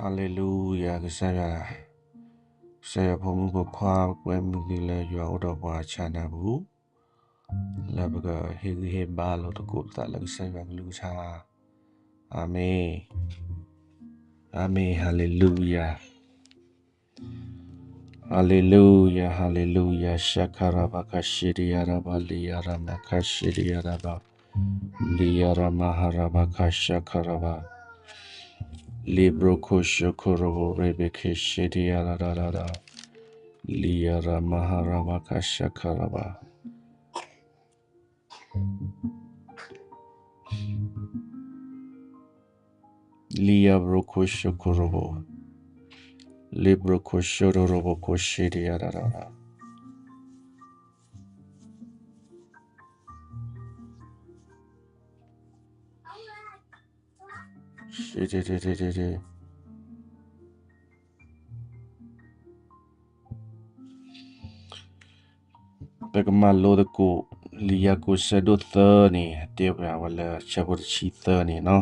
ဟါလ့လူယၤ ကစၢ်ယွၤ, ကစၢ်ယွၤဖိမုၣ်ဖိခွါ ပကွဲမုာ်သုလၢယွၤအိၣ်ဒီးပှၤဆါနၢ်ပူၤ, လၢပကဟ့ၣ်ဂံၢ်ဟ့ၣ်ဘါလိာ်သကိးပသးလၢကစၢ်ယွၤကလုၢ်ကထါ, အၤမ့ၣ်, အၤမ့ၣ်, ဟါလ့လူယၤ. Hallelujah, hallelujah, shakarabaka shiriyaraba liyarama kashiriyaraba, liyarama harabaka shakaraba, libroko shokorobo rebeke shiriyararara, liyarama harabaka shakaraba. Liya broko shokorobo. Libroko shororobo koshedeyarara. Shedededede. ပကမၤလိသကိး လံာ်ယၤကိာ်ဆၢဒိၣ်သၢန့ၣ် တဲဝဲဒၣ်ဝဲလၢဆၢဖိတဆံသၢန့ၣ်နီၤ,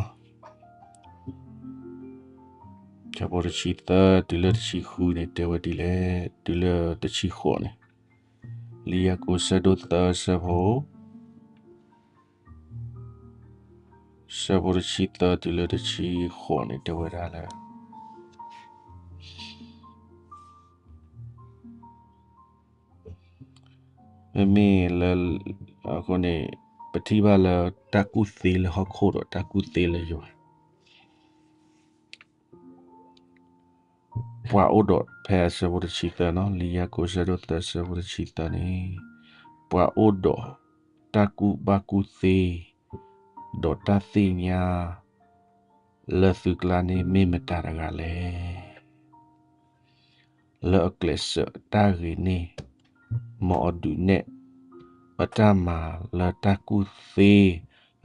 ဆၢဖိတဆံသၢ တုၤလၢတဆံဃုန့ၣ် တဲဝဲဒ်လဲၣ်, တုၤလၢတဆံဃိးန့ၣ်, လံာ်ယၤကိာ်ဆၢဒိၣ်သၢဆၢဖိ ဆၢဖိတဆံသၢတုၤလၢတဆံဃိးန့ၣ် တဲဝဲဒၣ်လၢ မ့မ့ၢ်လၢ အဃိန့ၣ် ပထံၣ်ဘၣ်လၢတၢ်ကူၣ်သ့လၢဟီၣ်ခိၣ်ဒီးတၢ်ကူၣ်သ့လၢယွၤ ပှၤအိၣ်ဒီးဖဲအဆၢဖိတဆံသၢနီၤ, လံာ်ယၤကိာ်ဆၢဒိၣ်သၢဆၢဖိတဆံသၢန့ၣ်, ပှၤအိၣ်ဒီးတၢ်ကူၣ်ဘၣ်ကူၣ်သ့ ဒီးတၢ်သ့ၣ်ညါ လၢသုကျါန့ၣ်မ့ၢ်မတၤတဂၤလဲၣ်. လၢအကျဲးစၢးတၢ်ဂ့ၤန့ၢ် မ်အဒုးနဲၣ်အတၢ်မၤလၢတၢ်ကူၣ်သ့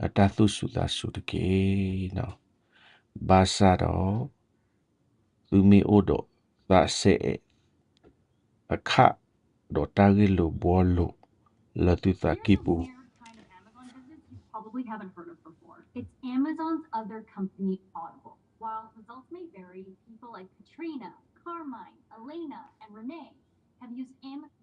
အတၢ်သူၣ်စူၤသးစူၤတက့ၢ်. ဘၣ်ဆၣ်ဒီး သုမ့ၢ်အိၣ်ဒီးသးဆဲးအဲးအခး ဒီးတၢ်ဂ့ၢ်လိာ်ဘှီလိာ်လၢသုသးကံၢ်ပူၤ Probably haven't heard of before. It's Amazon's other company, Audible. While results may vary, people like Katrina, Carmine, Elena, and Renee have used Amazon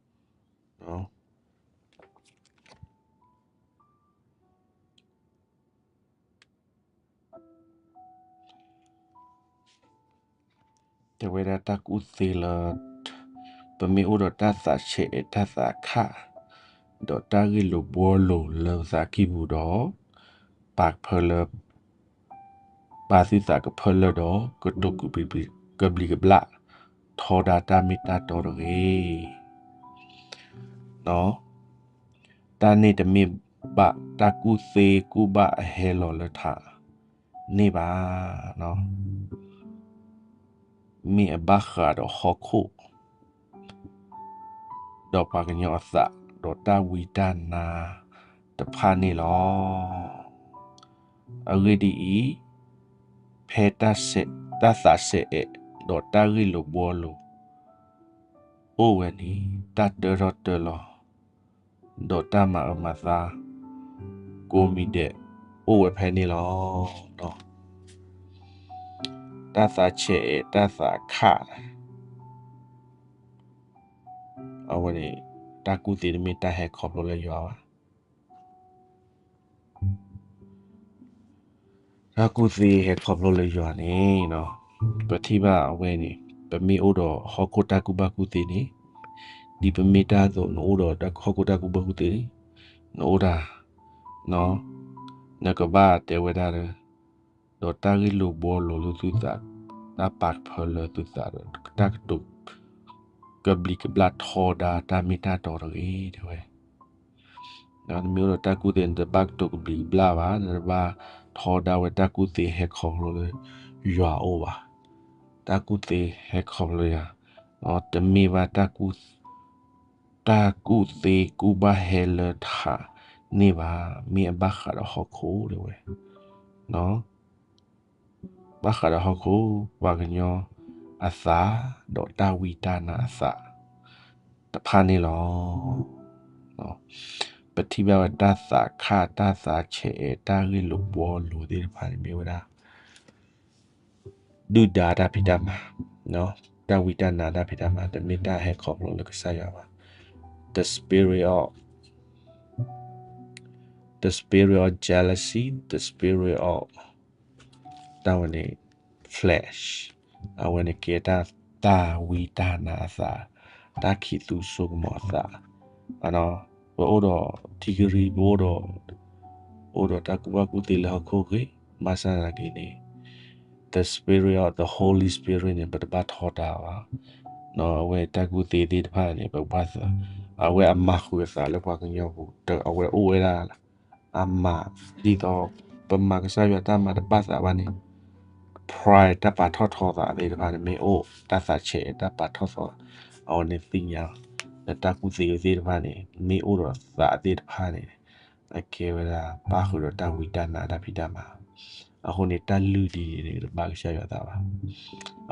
တဲဝဲဒၣ်တၢ်ကူၣ်သ့လၢ ပမ့ၢ်အိၣ်ဒီးတၢ်သးဆဲးအဲးတၢ်သးခး ဒီးတၢ်ဂ့ၢ်လိာ်ဘှီလိာ်လၢပသးကံၢ်ပူၤဒီး ပာ်ကဖၢလၢ ပာ်သုသးကဖၢလၢဒီး ကတိၤကဘျံးကဘျၣ် ထီဒါတၢ်မ့ၢ်တၢ်တီတဂ့ၤ. တၢ်န့ၣ်တမ့ၢ်ဘၣ်တၢ်ကူၣ်သ့ကူၣ်ဘၣ်အဟဲလီၤလၢထးန့ၣ်ဘၣ်. မ့ၢ်အဘၣ်ဃးဒီးဟီၣ်ခိၣ် ဒီးပှၤကညီအသး ဒီးတၢ်ဝံတၢ်နါတဖၣ်န့ၣ်လီၤ. အဂ့ၢ်ဒ်အံၤ, ဖဲတၢ်သးဆဲးအဲး ဒီးတၢ်ဂ့ၢ်လိာ်ဘှီလိာ် အိၣ်ဝဲန့ၣ် တၢ်တၢထီၣ်တၢလီၤ ဒီးတၢ်မၤအၢမၤသါ ကိးမံၤဒဲး အိၣ်ဝဲဖဲန့ၣ်လီၤ. တၢ်သးဆဲးအဲး တၢ်သးခး အဝဲန့ၣ် တၢ်ကူၣ်သ့တမ့ၢ်တၢ်ဟဲခီဖျိလၢယွၤဘၣ်. တၢ်ကူၣ်သ့ဟဲခီဖျိလၢယွၤန့ၣ် ပထံၣ်ဘၣ်အဝဲန့ၣ် ပမ့ၢ်အိၣ်ဒီးဟီၣ်ခိၣ်တၢ်ကူၣ်ဘၣ်ကူၣ်သ့န့ၣ် ဒ်ပမ့ၢ်တၢ်အသိး နအိၣ်ဒီးဟီၣ်ခိၣ်တၢ်ကူၣ်ဘၣ်ကူၣ်သ့န့ၣ် နအိၣ်ဒၣ် နကဘၣ်တဲဝဲဒၣ်လၢ ဒီးတၢ်ဂ့ၢ်လိာ်ဘှီလိာ်လၢသုသး, တၢ်ပာ်ကဖၢလၢသုသးဒီး တၢ်ကတိၤ ကဘျံးကဘျၣ်ထီဒါတၢ်မ့ၢ်တၢ်တီတဂ့ၤ တဲဝဲ. နမ့ၢ်အိၣ်ဒီးတၢ်ကူၣ်သ့ နတဘၣ်ကတိၤကဘျံးကဘျၣ်ဘၣ်, နတဘၣ်ထီဒါဝဲတၢ်ကူၣ်သ့ဟဲခီဖျိလၢယွၤအအိၣ်ဘၣ်. တၢ်ကူၣ်သ့ဟဲခီဖျိယွၤ, တမ့ၢ်ဘၣ် တၢ်ကူၣ်သ့ကူၣ်ဘၣ်ဟဲလၢထးန့ၣ်ဘၣ်, မ့ၢ်အဘၣ်ဃးဒီးဟီၣ်ခိၣ် တဲဝဲ. ဘၣ်ဃးဒီးဟီၣ်ခိၣ် ပှၤကညီအသး ဒီးတၢ်ဝံတၢ်နါအသး တဖၣ်န့ၣ်လီၤ. ပထံၣ်ဘၣ်ဝဲတၢ်သးခး တၢ်သးဆဲးအဲး တၢ်ဂ့ၢ်လိာ်ဘှီလိာ်သ့ၣ်တဖၣ်န့ၣ် မ့ၢ်ဝဲဒၣ် ဒုၣ်ဒါတၢ်ဖံးတၢ်မၤ, တၢ်ဝံတၢ်နါတၢ်ဖံးတၢ်မၤ တမ့ၢ်တၢ်ဟဲခီဖျိလၢကစၢ်ယွၤဘၣ်. The spirit of, the spirit of jealousy, the spirit of တၢ်ဝဲန့ၣ် flesh, အဝဲန့ၣ်ကဲတၢ် တၢ်ဝံတၢ်နါအသး, တၢ်ခံးသူစိကမီၤအသး, ပအိၣ်ဒီးထံကရံ ပအိၣ်ဒီး အိၣ်ဒီးတၢ်ကူၣ်ဘၣ်ကူၣ်သ့လၢဟီၣ်ခိၣ်ဂ့ၤ, ဘၣ်ဆၣ်သနာ်က့န့ၣ် the spirit of the Holy Spirit န့ၣ် ပတဘၣ်ထီဒါဘၣ်. အဝဲတၢ်ကူၣ်သ့သ့ၣ်တဖၣ်န့ၣ် ပဘၣ်သ အဝဲအမၤဃုာ်အသးလၢပှၤကညီပူၤ အဝဲအိၣ်ဝဲဒၣ် အမၤ ဒ်သိး ပမၤကစၢ်ယွၤတၢ်မၤတဘၣ်သးဘၣ်န့ၣ် pride တၢ်ပာ်ထီၣ်ထီသးသ့ၣ်တဖၣ်န့ၣ် မ့ၢ်အိၣ် တၢ်သးဆဲးတၢ်ပာ်ထီၣ်ထီ, အဝဲန့ၣ်သ့ၣ်ညါလီၤ. ဒီးတၢ်ကူၣ်သ့သ့ၣ်တဖၣ်န့ၣ် မ့ၢ်အိၣ်ဒီးသးသ့ၣ်တဖၣ်န့ၣ် အကဲဝဲဒၣ် ပၣ်ဃုာ်ဒီးတၢ်ဝံတၢ်နါတၢ်ဖံးတၢ်မၤ, အဃိန့ၣ် တၢ်လုၢ်ဒ်န့ၣ်န့ၣ် တဘၣ်ကစၢ်ယွၤသးဘၣ်.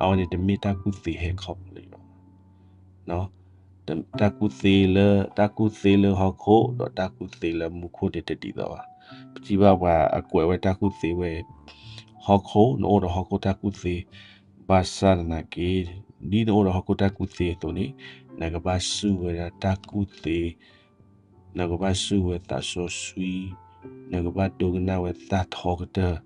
အဝဲန့ၣ်တမ့ၢ်တၢ်ကူၣ်သ့ဟဲခီဖျိလၢယွၤဘၣ်. တၢ်ကူၣ်သ့လၢ တၢ်ကူၣ်သ့လၢဟီၣ်ခိၣ် ဒီးတၢ်ကူၣ်သ့လၢမူခိၣ်န့ၣ်တဒ်သိးဘၣ်. ပထံၣ်ဘၣ်ပှၤအကွဲးဝဲတၢ်ကူၣ်သ့ဝဲ ဟီၣ်ခိၣ် နအိၣ်ဒီးဟီၣ်ခိၣ်တၢ်ကူၣ်သ့, ဘၣ်ဆၣ်သနာ်က့ ဒ်နအိၣ်ဒီးဟီၣ်ခိၣ်တၢ်ကူၣ်သ့အသိးန့ၣ် နကဘၣ်စူၢ်ဝဲဒၣ်တၢ်ကူၣ်သ့, နကဘၣ်စူၢ်ဝဲသးစီဆှံ, နကဘၣ်ဒိကနၣ်ဝဲတၢ်ထီကတၢၢ်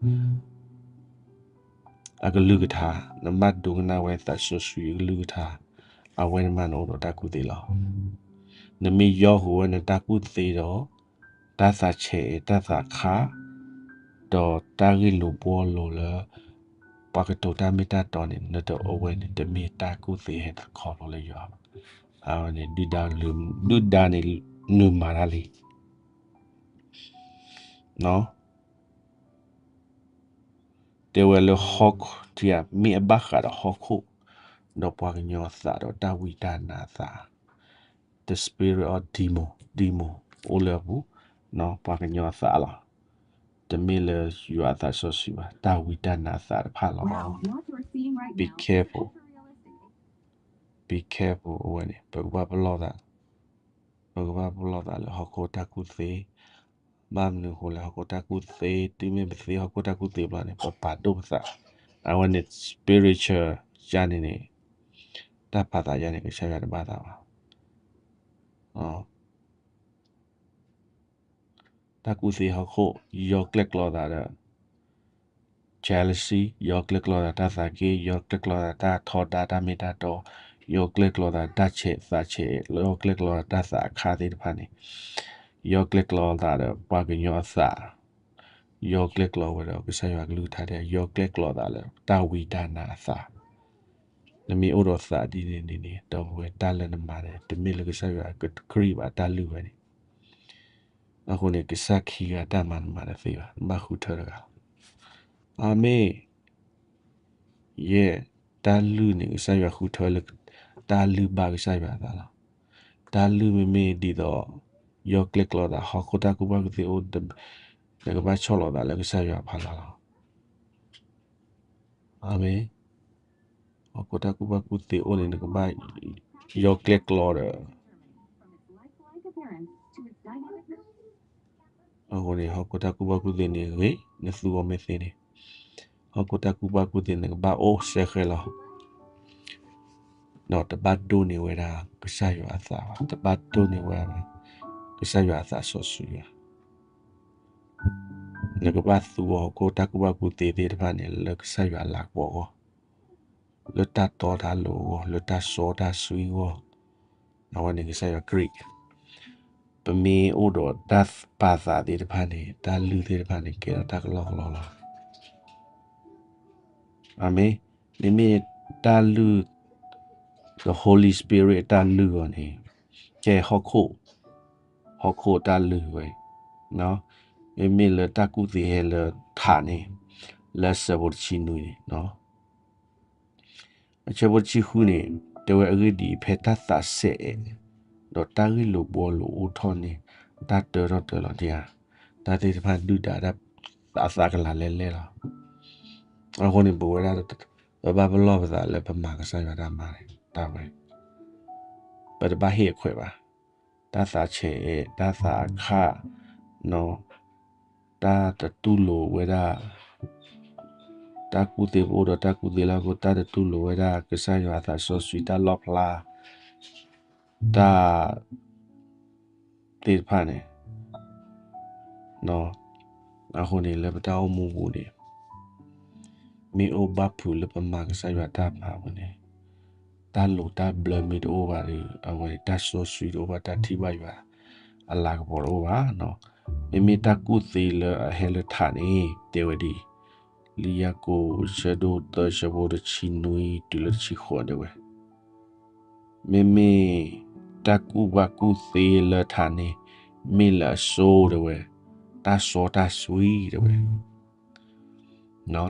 အကလုၢ်ကထါ, နဘၣ်ဒိကနၣ်ဝဲသးစီဆှံအကလုၢ်ကထါ, အဝဲန့ၣ်မးနအိၣ်ဒီးတၢ်ကူၣ်သ့လီၤ. နမ့ၢ်ယီဃုာ်ဝဲနတၢ်ကူၣ်သ့ဒီး တၢ်သးဆဲးတၢ်သးခး, ဒီးတၢ်ဂ့ၢ်လိာ်ဘှီလိာ်လၢ ပှၤကတိၤတၢ်မ့ၢ်တၢ်တီန့ၣ် နတအိၣ်ဝဲန့ၣ် တမ့ၢ်တၢ်ကူၣ်သ့ဟဲခီဖျိလၢယွၤဘၣ်. အဝဲန့ၣ် ဒုၣ်ဒါန့ၣ် နုာ်မၤတၢ်လံ တဲဝဲလၢဟီၣ်ခိၣ် မ့ၢ်အဘၣ်ဃးဒီးဟီၣ်ခိၣ် ဒီးပှၤကညီအသးဒီးတၢ်ဝံတၢ်နါအသး, the spirit of demon, demon အိၣ်လၢအပူၤ, ပှၤကညီအသးလီၤ. တမ့ၢ်လၢယွၤအသးစီဆှံဘၣ်, တၢ်ဝံတၢ်နါအသးတဖၣ်လီၤ. Be careful, be careful အဝဲန့ၣ် ပကဘၣ်ပလီၢ်သး ပကဘၣ်ပလီၢ်သးလၢဟီၣ်ခိၣ်တၢ်ကူၣ်သ့, ဘၣ်မနုၤအဃိလဲၣ် ဟီၣ်ခိၣ်တၢ်ကူၣ်သ့ တုၤမ့ၢ်ပသ့ဟီၣ်ခိၣ်တၢ်ကူၣ်သ့ဘျီန့ၣ် ပပာ်ဒိၣ်ပသး, အဝဲန့ၣ် spiritual ယါန့ၣ်န့ၣ် တၢ်ပာ်သးယါန့ၣ် ကစၢ်ယွၤတဘၣ်သးဘၣ်. တၢ်ကူၣ်သ့ဟီၣ်ခိၣ် ယီၤကျဲၣ်ကျီသးဒီး jealousy, ယီၤကျဲၣ်ကျီသးတၢ်သးက့, ယီၤကျဲၣ်ကျီသးတၢ်ထီဒါတၢ်မ့ၢ်တၢ်တီ, ယီၤကျဲၣ်ကျီသးတၢ်ဆဲးသးဆဲး, ယီၤကျဲၣ်ကျီသးတၢ်သးအခါသ့ၣ်တဖၣ်န့ၣ်, ယီၤကျဲၣ်ကျီသးဒီးပှၤကညီအသး, ယီၤကျဲၣ်ကျီဝဲဒီးကစၢ်ယွၤကလုၢ်ကထါဒီး ယီၤကျဲၣ်ကျီသးလၢတၢ်ဝံတၢ်နါအသး, နမ့ၢ်အိၣ်ဒီးသးဒ်န့ၣ်န့ၣ်န့ၣ် ဒီပုၢ်ဝဲၢ် တၢ်လၢနမၤန့ၣ် တမ့ၢ်လၢကစၢ်ယွၤကကြံၢ်ဘၣ်တၢ်လုၢ်ဝဲန့ၣ် အဃိန့ၣ် ကစၢ်ခံဂၤတၢ်မၤနမၤတသ့ဘၣ်, နဘၣ်ဃုထၢတဂၤလီၤ. အၤမ့ၣ်, ယဲၢ်, တၢ်လုၢ်န့ၣ် ကစၢ်ယွၤဃုထၢလၢ တၢ်လုၢ်ဘၣ်ကစၢ်ယွၤအသးလီၤ. တၢ်လုၢ်မ့မ့ၢ်ဒ်သိး ယီၤကျဲၣ်ကျီသး ဟီၣ်ခိၣ်တၢ်ကူၣ်ဘၣ်ကူၣ်သ့အိၣ် နကဘၣ်ဆီၣ်လီၤသးလၢကစၢ်ယွၤအဖီလာ်လီၤ. အၤမ့ၣ်. ဟီၣ်ခိၣ်တၢ်ကူၣ်ဘၣ်ကူၣ်သ့အိၣ်န့ၣ် နကဘၣ်ယီၤကျဲၣ်ကျီဒီး အဃိန့ၣ် ဟီၣ်ခိၣ်တၢ်ကူၣ်ဘၣ်ကူၣ်သ့န့ၣ်ဂ့ၤ နသူအီၤမ့ၢ်သ့န့ၣ် ဟီၣ်ခိၣ်တၢ်ကူၣ်ဘၣ်ကူၣ်သ့န့ၣ် နကဘၣ်အိၣ်စဲဃဲလီၤ. ဒီးတဘၣ်ဒိးန့ၢ်ဝဲဒၣ်ကစၢ်ယွၤအသးဘၣ်, တဘၣ်ဒိးန့ၢ်ဝဲ ကစၢ်ယွၤအသးစီဆှံဘၣ်. နကဘၣ်သူအီၤဟီၣ်ခိၣ်တၢ်ကူၣ်ဘၣ်ကူၣ်သ့သ့ၣ်တဖၣ်န့ၣ် လၢကစၢ်ယွၤအလၤကပီၤအဂီၢ်, လၢတၢ်တီတၢ်လိၤအဂီၢ်, လၢတၢ်စီတၢ်ဆှံအဂီၢ်, အဝဲန့ၣ်ကစၢ်ယွၤကြံၢ် ပမ့ၢ်အိၣ်ဒီးတၢ်ပာ်သးသ့ၣ်တဖၣ်န့ၣ် တၢ်လုၢ်သ့ၣ်တဖၣ်န့ၣ် ကဲထီၣ်တၢ်ကလီကလီလီၤ. အၤမ့ၣ်. မ့မ့ၢ်တၢ်လုၢ် the Holy Spirit တၢ်လုၢ်အီၤန့ၣ် ကဲဟီၣ်ခိၣ်, ဟီၣ်ခိၣ်တၢ်လုၢ်ဝဲ, မ့မ့ၢ်လၢတၢ်ကူၣ်သ့ဟဲလၢထးန့ၣ် လၢဆၢဖိတဆံနွံန့ၣ် အဆၢဖိတဆံဃုန့ၣ် တဲဝဲအဂ့ၢ်ဒ်အံၤ, ဖဲတၢ်သးစဲအဲၣ် ဒီးတၢ်ဂ့ၢ်လိာ်ဘှီလိာ်အိၣ်ထီၣ်န့ၣ် တၢ်တၢထီၣ်တၢလီၤတံၢ်ဧါ, တၢ်သ့ၣ်တဖၣ်ဒုၣ်ဒါတၢ်အသးကလၤလဲၣ်လဲၣ်လီၤ. အဃိန့ၣ် ပဝဲဒၣ် ပဘၣ်ပလီၢ်ပသးလၢပမၤကစၢ်ယွၤတၢ်မၤန့ၣ် တၢ်ဝဲ ပတဘၣ်ဟ့ၣ်အခွဲးဘၣ်. တၢ်သးဆဲးအဲၣ်, တၢ်သးအခၣ်, တၢ်တတူၢ်လိာ်ဝဲဒၣ် တၢ်ကူၣ်သ့ ပအိၣ်ဒီးတၢ်ကူၣ်သ့လၢအဃိ တၢ်တတူၢ်လိာ်ဝဲဒၣ် ကစၢ်ယွၤအသးစီဆှံ တၢ်လီၣ်ဖျါ တၢ် သ့ၣ်တဖၣ်န့ၣ် အဃိန့ၣ် လၢပတၢ်အိၣ်မူပူၤန့ၣ် မ့ၢ်အိၣ်ဘၣ်ဖုးလၢပမၤကစၢ်ယွၤတၢ်မၤအပူၤန့ၣ် တၢ်လိၤတၢ်ဘျၢမ့ၢ်တအိၣ်ဘၣ်ဒီး အဝဲန့ၣ် တၢ်စီဆှံတအိၣ်ဘၣ် တၢ်ထံၣ်ဘၣ်ယွၤအလၤကပီၤတအိၣ်ဘၣ်. မ့မ့ၢ်တၢ်ကူၣ်သ့လၢအဟဲလၢထးန့ၣ် တဲဝဲဒ်အံၤ, လံာ်ယၤကိာ် ဆၢဒိၣ်သၢ ဆၢဖိတဆံနွံ တုၤလၢတဆံဃိးတဲဝဲ မ့မ့ၢ်တၢ်ကူၣ်ဘၣ်ကူၣ်သ့လၢထးန့ၣ် မ့ၢ်လၢအစိၤတဲဝဲ, တၢ်စီတၢ်ဆှံတဲဝဲ,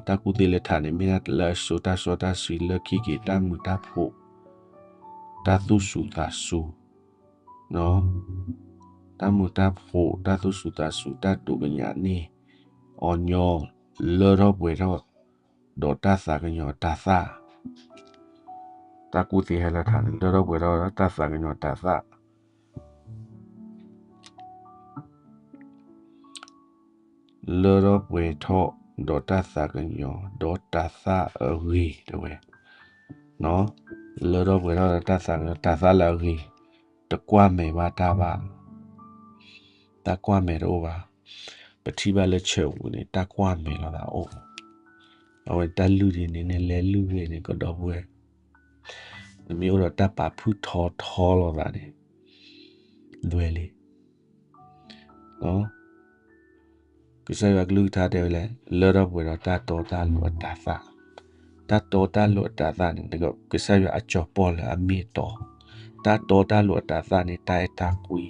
တၢ်ကူၣ်သ့လၢထးန့ၣ် မ့ၢ်လၢအစိၤ တၢ်စီတၢ်ဆှံ လၢခံက့ၤ တၢ်မုာ်တၢ်ဖိး တၢ်သူၣ်စူၤသးစူၤ, တၢ်မုာ်တၢ်ဖိး တၢ်သူၣ်စူၤသးစူၤ တၢ်ဒိးကညးန့ၢ် အီၤညီ လၢထီၣ်ပှဲၤထီၣ် ဒီးတၢ်သးကညီၤတၤသၣ်, တၢ်ကူၣ်သ့ဟဲလၢထးန့ၣ် လၢထီၣ်ပှဲၤထီၣ်ဒီးတၢ်သးကညီၤတၤသၣ် လၢထီၣ်ပှဲၤထီၣ်ဒီးတၢ်သးကညီၤ ဒီးတၤသၣ်အဂ့ၤတဲဝဲ, လၢထီၣ်ပှဲၤထီၣ်ဒီးတၢ်သးကညီၤ တၤသၣ်လၢအဂ့ၤ, တကွၢ်မဲာ်ဘၣ်တၢ်ဘၣ်, တၢ်ကွၢ်မဲာ်တအိၣ်ဘၣ်. ပထံၣ်ဘၣ်လၢ church ပူၤန့ၣ် တၢ်ကွၢ်မဲာ်လိာ်သးအိၣ်, အဝဲတၢ်လုၢ်ဒ်န့ၣ် နလဲၤလုၢ်ဂ့ၤန့ၣ် ကဒီပုၢ်ဝဲၢ်, နမ့ၢ်အိၣ်ဒီးတၢ်ပာ်ဖုၣ်ထီထီလိာ်သးန့ၣ် လွဲလံ. ကစၢ်ယွၤကလုၢ်ကထါတဲဝဲလဲၣ်, လၢထီၣ်ပှဲၤဒီးတၢ်တီတၢ်လိၤအတၤသၣ်, တၢ်တီတၢ်လိၤအတၤသၣ်န့ၣ် ကစၢ်ယွၤအစီၤပီၢ်လၢအမ့ၢ်တီ, တၢ်တီတၢ်လိၤအတၤသၣ်န့ၣ် တၢ်အဲၣ်တၢ်ကွံ,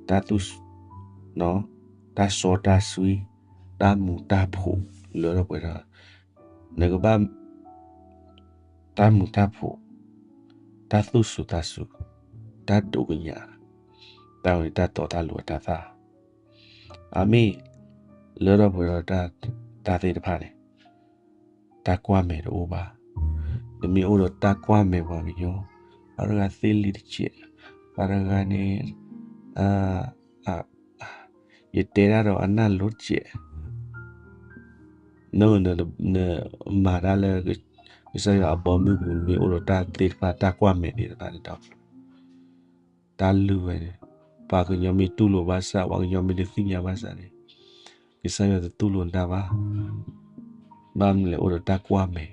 တၢ်သူၣ် တၢ်စီတၢ်ဆှံ, တၢ်မုာ်တၢ်ဖိး, လၢထီၣ်ပှဲၤဒီး နကဘၣ် တၢ်မုာ်တၢ်ဖိး, တၢ်သူၣ်စူၤသးစူၤ, တၢ်ဒိးကညး, တၢ်ဝဲန့ၣ် တၢ်တီတၢ်လိၤအတၤသၣ်, အမ့ၢ် လၢထီၣ်ပှဲၤဒီးတၢ်သ့ၣ်တဖၣ်န့ၣ် တၢ်ကွၢ်မဲာ်တအိၣ်ဘၣ်. နမ့ၢ်အိၣ်ဒီးတၢ်ကွၢ်မဲာ်ပှၤကညီ, ပှၤတဂၤသ့လံာ်တစဲး, ပှၤတဂၤန့ၣ် ယတဲတၢ်ဒီးအနၢ်လိၤတစဲး, နမၤတၢ်လၢ ကစၢ်ယွၤအဘီမုၢ်ပူၤ မ့ၢ်အိၣ်ဒီးတၢ်သ့ၣ်တဖၣ် တၢ်ကွၢ်မဲာ်သ့ၣ်တဖၣ်န့ၣ်ဒီး တၢ်လုၢ်ဝဲန့ၣ်, ပှၤကညီမ့ၢ်တူၢ်လိာ်ဘၣ်ဆၣ် ပှၤကညီမ့ၢ်တသ့ၣ်ညါဘၣ်ဆၣ်န့ၣ် ကစၢ်ယွၤတတူၢ်လိာ်နၤဘၣ်. ဘၣ်မနုၤလဲၣ် အိၣ်ဒီးတၢ်ကွၢ်မဲာ်,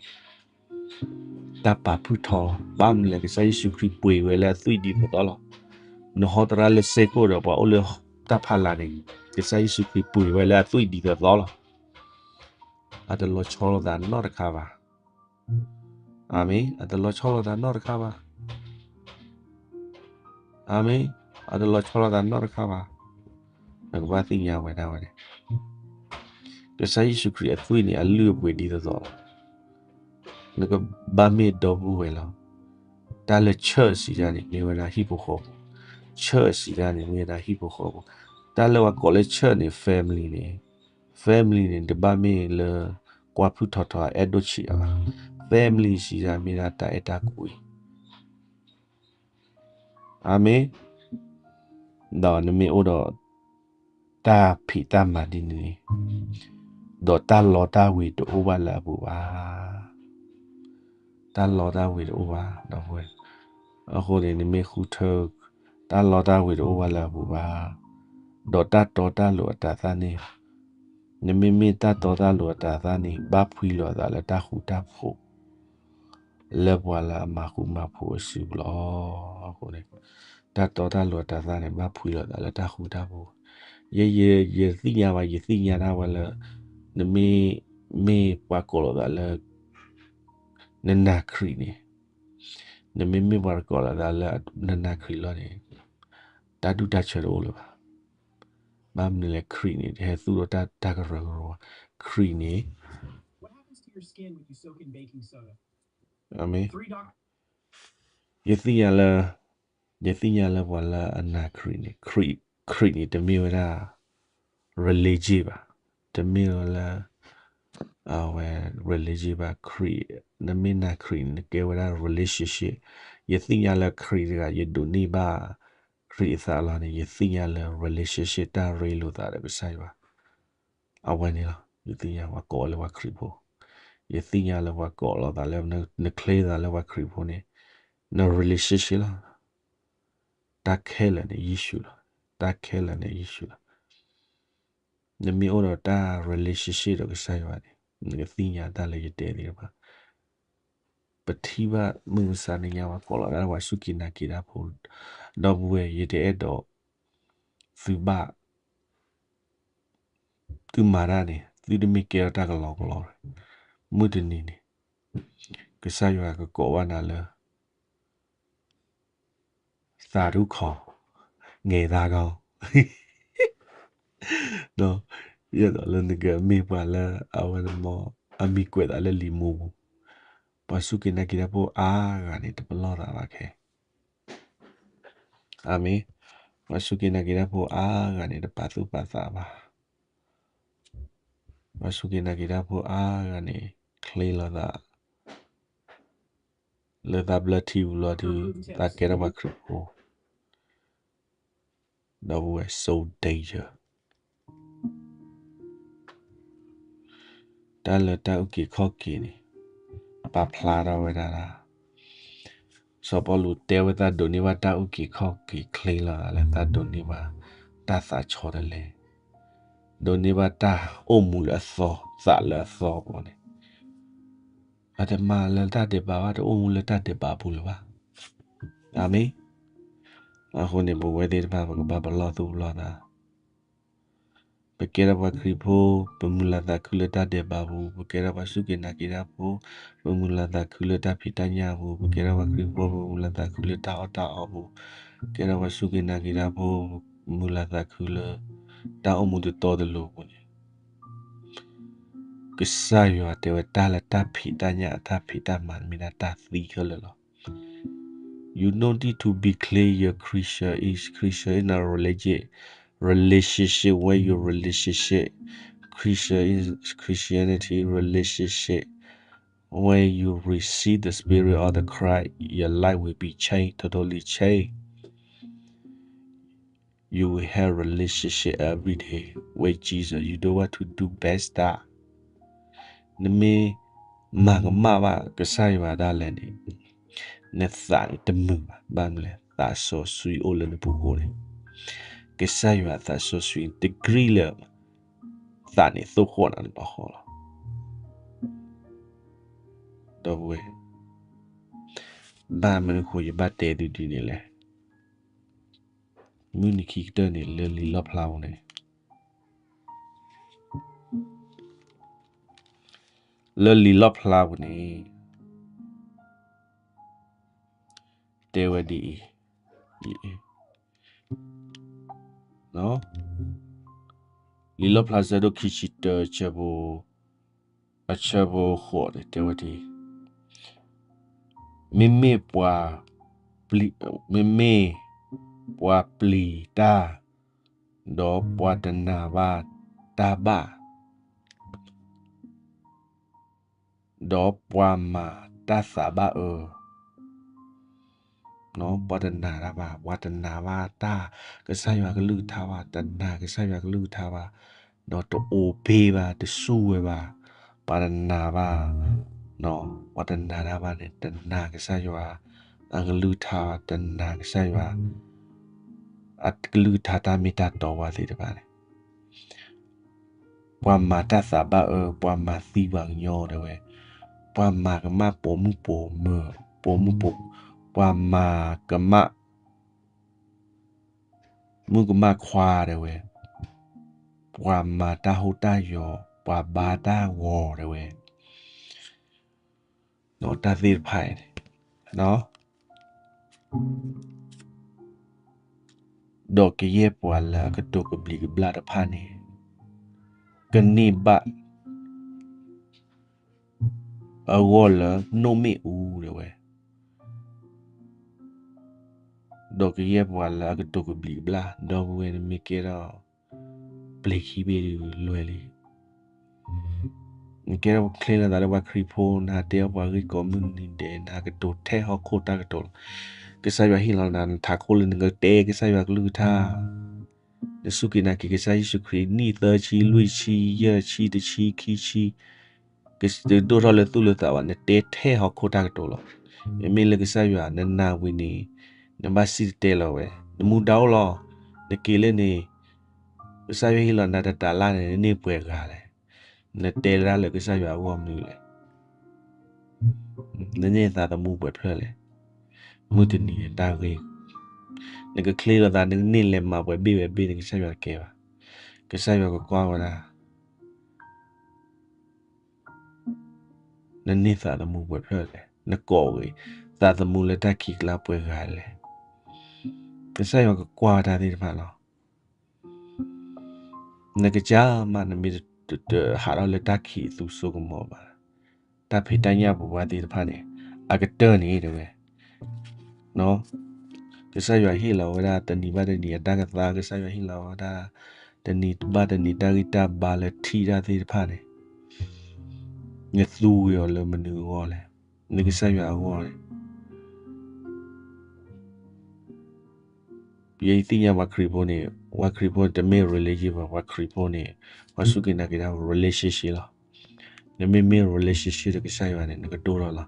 တၢ်ပာ်ဖုၣ်ထီ, ဘၣ်မနုၤလဲၣ် ကစၢ်ယ့ၣ်ၡူးခရံာ်ပှ့ၤဝဲလၢအသွံၣ်ဒ်သိးသိးလီၤ. နဟီတရါလၢစ့ၢ်ကီးဒီး ပှၤအိၣ်လၢတၢ်ဖးလၢ်န့ၣ် ကစၢ်ယ့ၣ်ၡူးခရံာ်ပှ့ၤဝဲလၢအသွံၣ်ဒ်သိးသိးလီၤ. အတလီၤဆီလိာ်သးနီတခါဘၣ်. အၤမ့ၣ်, အတလီၤဆီလိာ်သးနီတခါဘၣ်. အၤမ့ၣ်, အတလီၤဆီလိာ်သးနီတခါဘၣ်. နကဘၣ်သ့ၣ်ညါဝဲဒၣ်ဝဲန့ၣ်, ကစၢ်ယ့ၣ်ၡူးခရံာ်အသွံၣ်န့ၣ် အလုၢ်အပှ့ၤဒ်သိးသိးလီၤ. နကဘၣ်မ့ၢ်ဒီပုၢ်ဝဲၢ်လီၤ. တၢ်လၢ church စံးတၢ်န့ၣ် မ့ၢ်ဝဲဒၣ်ဟံၣ်ဖိဃီဖိ, church စံးတၢ်န့ၣ် မ့ၢ်ဝဲဒၣ်ဟံၣ်ဖိဃီဖိ, တၢ်လၢပှၤကိးလၢ church န့ၣ် family န့ၣ်, family န့ၣ် တဘၣ်မ့ၢ်လၢ ကွၢ်ဖုၣ်ထီထီ အဲၣ်ဒိၣ်ဆံးအါဘၣ်. family စံးတၢ်မ့ၢ်ဒၣ်တၢ်အဲၣ်တၢ်ကွံ အၤမ့ၣ်, ဒီးနမ့ၢ်အိၣ်ဒီး တၢ်ဖံးတၢ်မၤဒ်န့ၣ်န့ၣ်, ဒီးတၢ်လီတၢ်ဝ့ၤတအိၣ်ဘၣ်လၢအပူၤဘၣ်. တၢ်လီတၢ်ဝ့ၤတအိၣ်ဘၣ်, ဒီပုၢ်ဝဲၢ်, အဃိန့ၣ် နမ့ၢ်ဃုထၢ တၢ်လီတၢ်ဝ့ၤတအိၣ်ဘၣ်လၢအပူၤဘၣ်, ဒီးတၢ်တီတၢ်လိၤအတၤသၣ်န့ၣ်, နမ့မ့ၢ်တၢ်တီတၢ်လိၤအတၤသၣ်န့ၣ် ဘၣ်ဖှံလိာ်သးလၢတၢ်ဃူတၢ်ဖိး လၢပှၤလၢအမၤဃူမၤဖိးအစုပူၤလီၤ. အဃိန့ၣ် တၢ်တီတၢ်လိၤအတၤသၣ်န့ၣ် ဘၣ်ဖှံလိာ်သးလၢတၢ်ဃူတၢ်ဖိး, ယဲယဲ ယသ့ၣ်ညါဘၣ်, ယသ့ၣ်ညါတၢ်ဝဲလၢ နမ့ၢ် မ့ၢ်ပှၤကိးလိာ်သးလၢ နနာ်ခရံာ်န့ၣ်, နမ့မ့ၢ်ပှၤကိးလိာ်သးလၢ နနာ်ခရံာ်လီၤန့ၣ်, တၢ်ဒူၣ်တၢ်ဆၢတအိၣ်လၢၤဘၣ်. ဘၣ်မနုၤလဲၣ် ခရံာ်န့ၣ် တဟဲသူၣ်ထီၣ်တၢ် တၢ်ကရၢကရိဘၣ်. ခရံာ်န့ၣ် အၤမ့ၣ်, ယသ့ၣ်ညါလၢ ယသ့ၣ်ညါလၢပှၤလၢအနာ်ခရံာ်န့ၣ်, ခရံာ် ခရံာ်န့ၣ် တမ့ၢ်ဝဲဒၣ် religion ဘၣ်, တမ့ၢ်ဝဲလၢ အဝဲ religion ဘၣ်, ခရံာ်, နမ့ၢ်နာ်ခရံာ်န့ၣ် နကဲဝဲဒၣ် relationship. ယသ့ၣ်ညါလၢခရံာ်တဂၤ ယဒိးန့ၢ်ဘၣ်ခရံာ်အသးလီၤန့ၣ် ယသ့ၣ်ညါလၢ relationship တၢ်ရ့လိာ်သးဒီးကစၢ်ယွၤ အဝဲန့ၣ်လီၤ. ယသ့ၣ်ညါပှၤကိးလၢပှၤခရံာ်ဖိ ယသ့ၣ်ညါလၢပှၤကိးလီၤသးလၢ နချ့သးလၢပှၤခရံာ်ဖိန့ၣ်, န relationship လီၤ. တၢ်ခဲလၢာ်န့ၣ်ယ့ၣ်ၡူးလီၤ. တၢ်ခဲလၢာ်န့ၣ်ယ့ၣ်ၡူးလီၤ. နမ့ၢ်အိၣ်ဒီးတၢ် relationship ဒီးကစၢ်ယွၤန့ၣ် နကသ့ၣ်ညါတၢ်လၢယတဲသ့ၣ်တဖၣ် ပထံၣ်ဘၣ်မုၢ်မဆါတနံၤညါ ပှၤကိးလီၤသးလၢပှၤစူၢ်က့ၤနာ်က့ၤတၢ်ဖိ, ဒီပုၢ်ဝဲၢ် ယတအဲၣ်ဒိး သုဘၣ် သုမၤတၢ်န့ၣ် သုတမ့ၢ်ကဲထီၣ်တၢ်ကလီကလီ, မုၢ်တနံၤန့ၣ် ကစၢ်ယွၤကကိးဘၣ်နၤလၢ သးဒူၣ်ခီၣ် ငဲၤသးကီ, ဒီး ယအဲၣ်ဒိးလၢနကမ့ၢ်ပှၤလၢအဝဲန့ၣ်မ့ၢ် အမံၤကွဲးသးလၢလံာ်မူပူၤ, ပှၤစူၢ်က့ၤနာ်က့ၤတၢ်ဖိအါဂၤန့ၣ် တပလီၢ်သးဘၣ်ခဲ, အၤမ့ၣ်, ပှၤစူၢ်က့ၤနာ်က့ၤတၢ်ဖိအါဂၤန့ၣ် တပာ်သူၣ်ပာ်သးဘၣ်, ပှၤစူၢ်က့ၤနာ်က့ၤတၢ်ဖိအါဂၤန့ၣ် ချ့လီၤသး လၢသးဘျၢထံပူၤလီၤဒီး သးကဲထီၣ်ပှၤခရံာ်ဖိ, ဒီပုၢ်ဝဲၢ် so danger. တၢ်လၢတၢ်အုၣ်က့ၤခီၣ်က့ၤန့ၣ် ပာ်ဖျါထီၣ်ဝဲဒၣ်, စီၤပီလူးတဲဝဲသးဒိးန့ၢ်ဘၣ်တၢ်အုၣ်က့ၤခီၣ်က့ၤချ့လီၤသးလၢသးဒိးန့ၢ်ဘၣ်တၢ်သးဆီတလဲ, ဒိးန့ၢ်ဘၣ်တၢ်အိၣ်မူလၢအသီ သးလၢအသီအပူၤန့ၣ် အတမၤလၢတၢ်ဒဲးဘးဘၣ်, တအိၣ်မူလၢတၢ်ဒဲးဘးအပူၤလၢၤဘၣ်. အၤမ့ၣ်. အဃိန့ၣ် ပဝဲသ့ၣ်တဖၣ် ပကဘၣ်ပလီၢ်သူၣ်ပလီၢ်သး, ပကဲထီၣ်ပှၤခရံာ်ဖိ, ပမုာ်လၤသးခုလၢတၢ်ဒဲးဘးပူၤ, ပကဲထီၣ်ပှၤစူၢ်က့ၤနာ်က့ၤတၢ်ဖိ, ပမုာ်လၤသးခုလၢတၢ်ဖံးတၢ်ညၣ်ပူၤ, ပကဲထီၣ်ပှၤခရံာ်ဖိ, ပမုာ်လၤသးခုလၢတၢ်အီၣ်တၢ်အီပူၤ, ကဲထီၣ်ပှၤစူၢ်က့ၤနာ်က့ၤတၢ်ဖိ, ပမုာ်လၤသးခုလၢ တၢ်အိၣ်မူတတီတလိၤပူၤန့ၣ် ကစၢ်ယွၤတဲဝဲတၢ်လၢတၢ်ဖံးတၢ်ညၣ် တၢ်ဖံးတၢ်မၤ မ့ၢ်ဒၣ်တၢ်သံခဲလၢာ်လီၤ. You don't need to be clear your Christian is Christian is not religion. Relationship, when your relationship, Christian is Christianity relationship, when you receive the Spirit of the Christ, your life will be changed, totally changed. You will have relationship every day with Jesus. You don't want to do bad stuff. နမ့ၢ်မၤကမၣ်ဘၣ်ကစၢ်ယွၤဒၣ်လဲာ်န့ၣ်, နသးန့ၣ်တမုာ်ဘၣ်. ဘၣ်မနုၤလဲၣ်, သးစီဆှံအိၣ်လၢနပူၤဃိန့ၣ်, ကစၢ်ယွၤသးစီဆှံတကြံလၢာ်, သးန့ၣ်သိၣ်ဃီၣ်နၤတဘျီဃီလီၤ. ဒီပုၢ်ဝဲၢ်, ဘၣ်မနုၤဃိယဘၣ်တဲသုဒ်န့ၣ်လဲၣ်. မုၢ်နံၤခံကတၢၢ်န့ၣ် လၢလံာ်လီၣ်ဖျါပူၤန့ၣ်, လၢလံာ်လီၣ်ဖျါပူၤန့ၣ် တဲဝဲဒ်အံၤ, လံာ်လီၣ်ဖျါ ဆၢဒိၣ်ခံဆံတၢ ဆၢဖိ, အဆၢဖိဃိးန့ၣ် တဲဝဲဒ်အံၤ, မ့မ့ၢ်ပှၤ, မ့မ့ၢ်ပှၤပျံၤတၢ်, ဒီးပှၤတနာ်ဘၣ်တၢ်ဘၣ် ဒီးပှၤမၤတၢ်သးဘၣ်အၢ, ပှၤတနာ်တၢ်ဘၣ်, ပှၤတနာ်ဘၣ်တၢ်ကစၢ်ယွၤကလုၢ်ကထါဘၣ်, တနာ်ကစၢ်ယွၤကလုၢ်ကထါဘၣ်, ဒီးတအိၣ်ဘ့ၣ်ဘၣ်, တစူၢ်ဝဲဘၣ်, ပှၤတနာ်ဘၣ်, ပှၤတနာ်တၢ်ဘၣ်န့ၣ် တနာ်ကစၢ်ယွၤအကလုၢ်ကထါဘၣ်, တနာ်ကစၢ်ယွၤ အကလုၢ်ကထါတၢ်မ့ၢ်တၢ်တီဘၣ်သ့ၣ်တဖၣ်န့ၣ် ပှၤမၤတၢ်သးဘၣ်အၢ, ပှၤမၤသံပှၤကညီတဲဝဲ, ပှၤမၤကမၣ်ပိာ်မုၣ်ပိာ်မၢၤ, ပိာ်မုၣ်ပိာ်, ပှၤမၤကမၣ် မုၣ်ကမၣ်ခွါတဲဝဲ, ပှၤမၤတၢ်ဟူးတၢ်ယီၤ, ပှၤဘါတၢ်ဂီၤတဲဝဲ, တၢ်သ့ၣ်တဖၣ်အံၤန့ၣ် ဒီးကယဲၢ်ပှၤလၢအကတိၤကဘျံးကဘျၣ်တဖၣ်န့ၣ် ကန့ၢ်ဘၣ်အဂီၢ်လၢနိၣ်မ့ၣ်အူတဲဝဲ, ဒီးကယဲၢ်ပှၤလၢအကတိၤကဘျံးကဘျၣ် ဒီပုၢ်ဝဲၢ်န့ၣ်မ့ၢ်ကဲထီၣ် ပျ့ၤခံဘ့ၣ်ဒုးလွဲလံ. နကဲထီၣ်ချ့လီၤသးလၢပှၤခရံာ်ဖိ, နဟးတဲအီၣ်ပှၤဂ့ၢ်ကီးမုၢ်နံၤဒဲး, နဟးကတိၤထဲဟီၣ်ခိၣ်တၢ်ကတိၤလီၤ. ကစၢ်ယွၤဟ့ၣ်လီၤနၤ နထးခိၣ်လၢနကတဲကစၢ်ယွၤကလုၢ်ကထါ, နစူၢ်က့ၤနာ်က့ၤကစၢ်ယ့ၣ်ၡူးခရံာ် နံၣ်သၢဆံ လွံၢ်ဆံ ယဲၢ်ဆံ တဆံ ခံဆံ, တဒိၣ်ထီၣ်လၢသူၣ်လၢသးဘၣ်, နတဲထဲဟီၣ်ခိၣ်တၢ်ကတိၤလီၤ. မ့မ့ၢ်လၢကစၢ်ယွၤ နနာ်ဝံၤန့ၣ် နဘၣ်စံၣ်တဲၤတဲလီၤဝဲ, နမူဒါအိၣ်လီၤ, နက့ၤလၢန့ၣ် ကစၢ်ယွၤဟ့ၣ်လီၤနၤတတၤလၣ်န့ၣ် နန့ၢ်ပှဲၤဂၤလဲၣ်. နတဲလၢတၢ်လၢကစၢ်ယွၤအဂီၢ်မနုၤလဲၣ်. နန့ၢ်သးသမူပှဲၤဖျၢၣ်လဲၣ်. မုၢ်တနံၤန့ၣ်တၢ်ဂ့ၢ်, နကချ့လိာ်သး နကန့ၢ်လဲၤမၤပှဲၤဘ့ၣ်ဝဲဘ့ၣ်န့ၣ် ကစၢ်ယွၤတကဲဘၣ်. ကစၢ်ယွၤကကွၢ်ဝဲဒၣ် နန့ၢ်သးသမူပှဲၤဖျၢၣ်လဲၣ်, နကိးဂ့ၤ သးသမူလၢတၢ်ခံးကျါပှဲၤဂၤလဲၣ်. ကစၢ်ယွၤကကွၢ်ဝဲတၢ်သ့ၣ်တဖၣ်လီၤ. နကစၢ်မး နမ့ၢ်တဟးထီၣ်လၢတၢ်ခံးသူစိကမီၤဘၣ်, တၢ်ဖံးတၢ်ညၣ်ပူၤဘၣ်သ့ၣ်တဖၣ်န့ၣ် အကတၢၢ်န့ၣ်တဲဝဲ ကစၢ်ယွၤဟ့ၣ်လီၤဝဲဒၣ်တနံၤဘၣ်တနံၤအတၢ်ကသါ, ကစၢ်ယွၤဟ့ၣ်လီၤဝဲဒၣ် တနံၤဘၣ်တနံၤတၢ်ဂံၢ်တၢ်ဘါလၢထံၣ်တၢ်သ့ၣ်တဖၣ်န့ၣ်, နသူဝံၤအီၤလၢမနုၤအဂီၢ်လဲၣ်, လၢကစၢ်ယွၤအဂီၢ်န့ၣ် ယသ့ၣ်ညါပှၤခရံာ်ဖိန့ၣ်, ပှၤခရံာ်ဖိန့ၣ် တမ့ၢ် religion ဘၣ်, ပှၤခရံာ်ဖိန့ၣ် ပှၤစူၢ်က့ၤနာ်က့ၤတၢ် relationship လီၤ. နမ့မ့ၢ် relationship ဒီးကစၢ်ယွၤန့ၣ် နကဒိၣ်ထီၣ်လီၤ.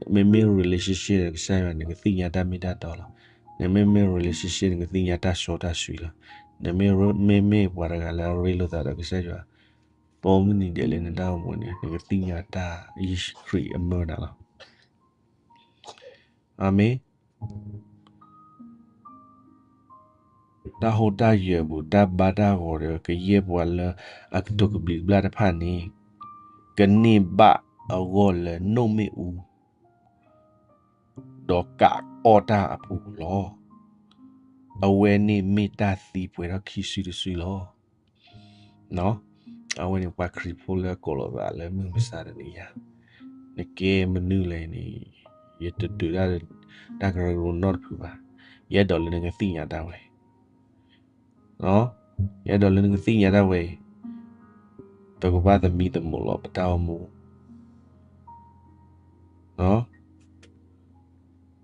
နမ့မ့ၢ် relationship ဒီးကစၢ်ယွၤ နကသ့ၣ်ညါတၢ်မ့ၢ်တၢ်တီလီၤ. နမ့မ့ၢ် relationship နကသ့ၣ်ညါတၢ်စီတၢ်ဆှံလီၤ. နမ့မ့ၢ်ပှၤတဂၤလၢအရ့လိာ်သးဒီးကစၢ်ယွၤ ပိမုၢ်နံၤဒဲးလၢနတၢ်အိၣ်မူန့ၣ် နကသ့ၣ်ညါတၢ်ယ့ၣ်ၡူးခရံာ်အမၢနၤလီၤ. အၤမ့ၣ်. တၢ်ဟူးတၢ်ယၢၤပူၤ တၢ်ဘါတၢ်ဂီၤဒီး ကယဲၢ်ပှၤလၢအကတိၤကဘျံးကဘျၣ်တဖၣ်န့ၣ် ကန့ၢ်ဘၣ်အဂီၢ်လၢနိၣ်မ့ၣ်အူ ဒီးကအီၣ်တၢ်အပူၤလီၤ. အဝဲန့ၣ်မ့ၢ်တၢ်သံပှဲၤထီၣ်ခံစုတစုလီၤ. အဝဲန့ၣ်ပှၤခရံာ်ဖိလၢအကိးလိာ်သးလၢမုၢ်မဆါတနံၤညါ, နကဲမနုၤလဲၣ်န့ၣ် ယတဒုးတၢ်ကရၢကရိနီတဖုဘၣ်. ယအဲၣ်ဒိးလၢနကသ့ၣ်ညါတၢ်ဝဲ ယအဲၣ်ဒိးလၢနကသ့ၣ်ညါတၢ်ဝဲအံၤ, ပကဘၣ်သမံသမိးလီၤပတၢ်အိၣ်မူ.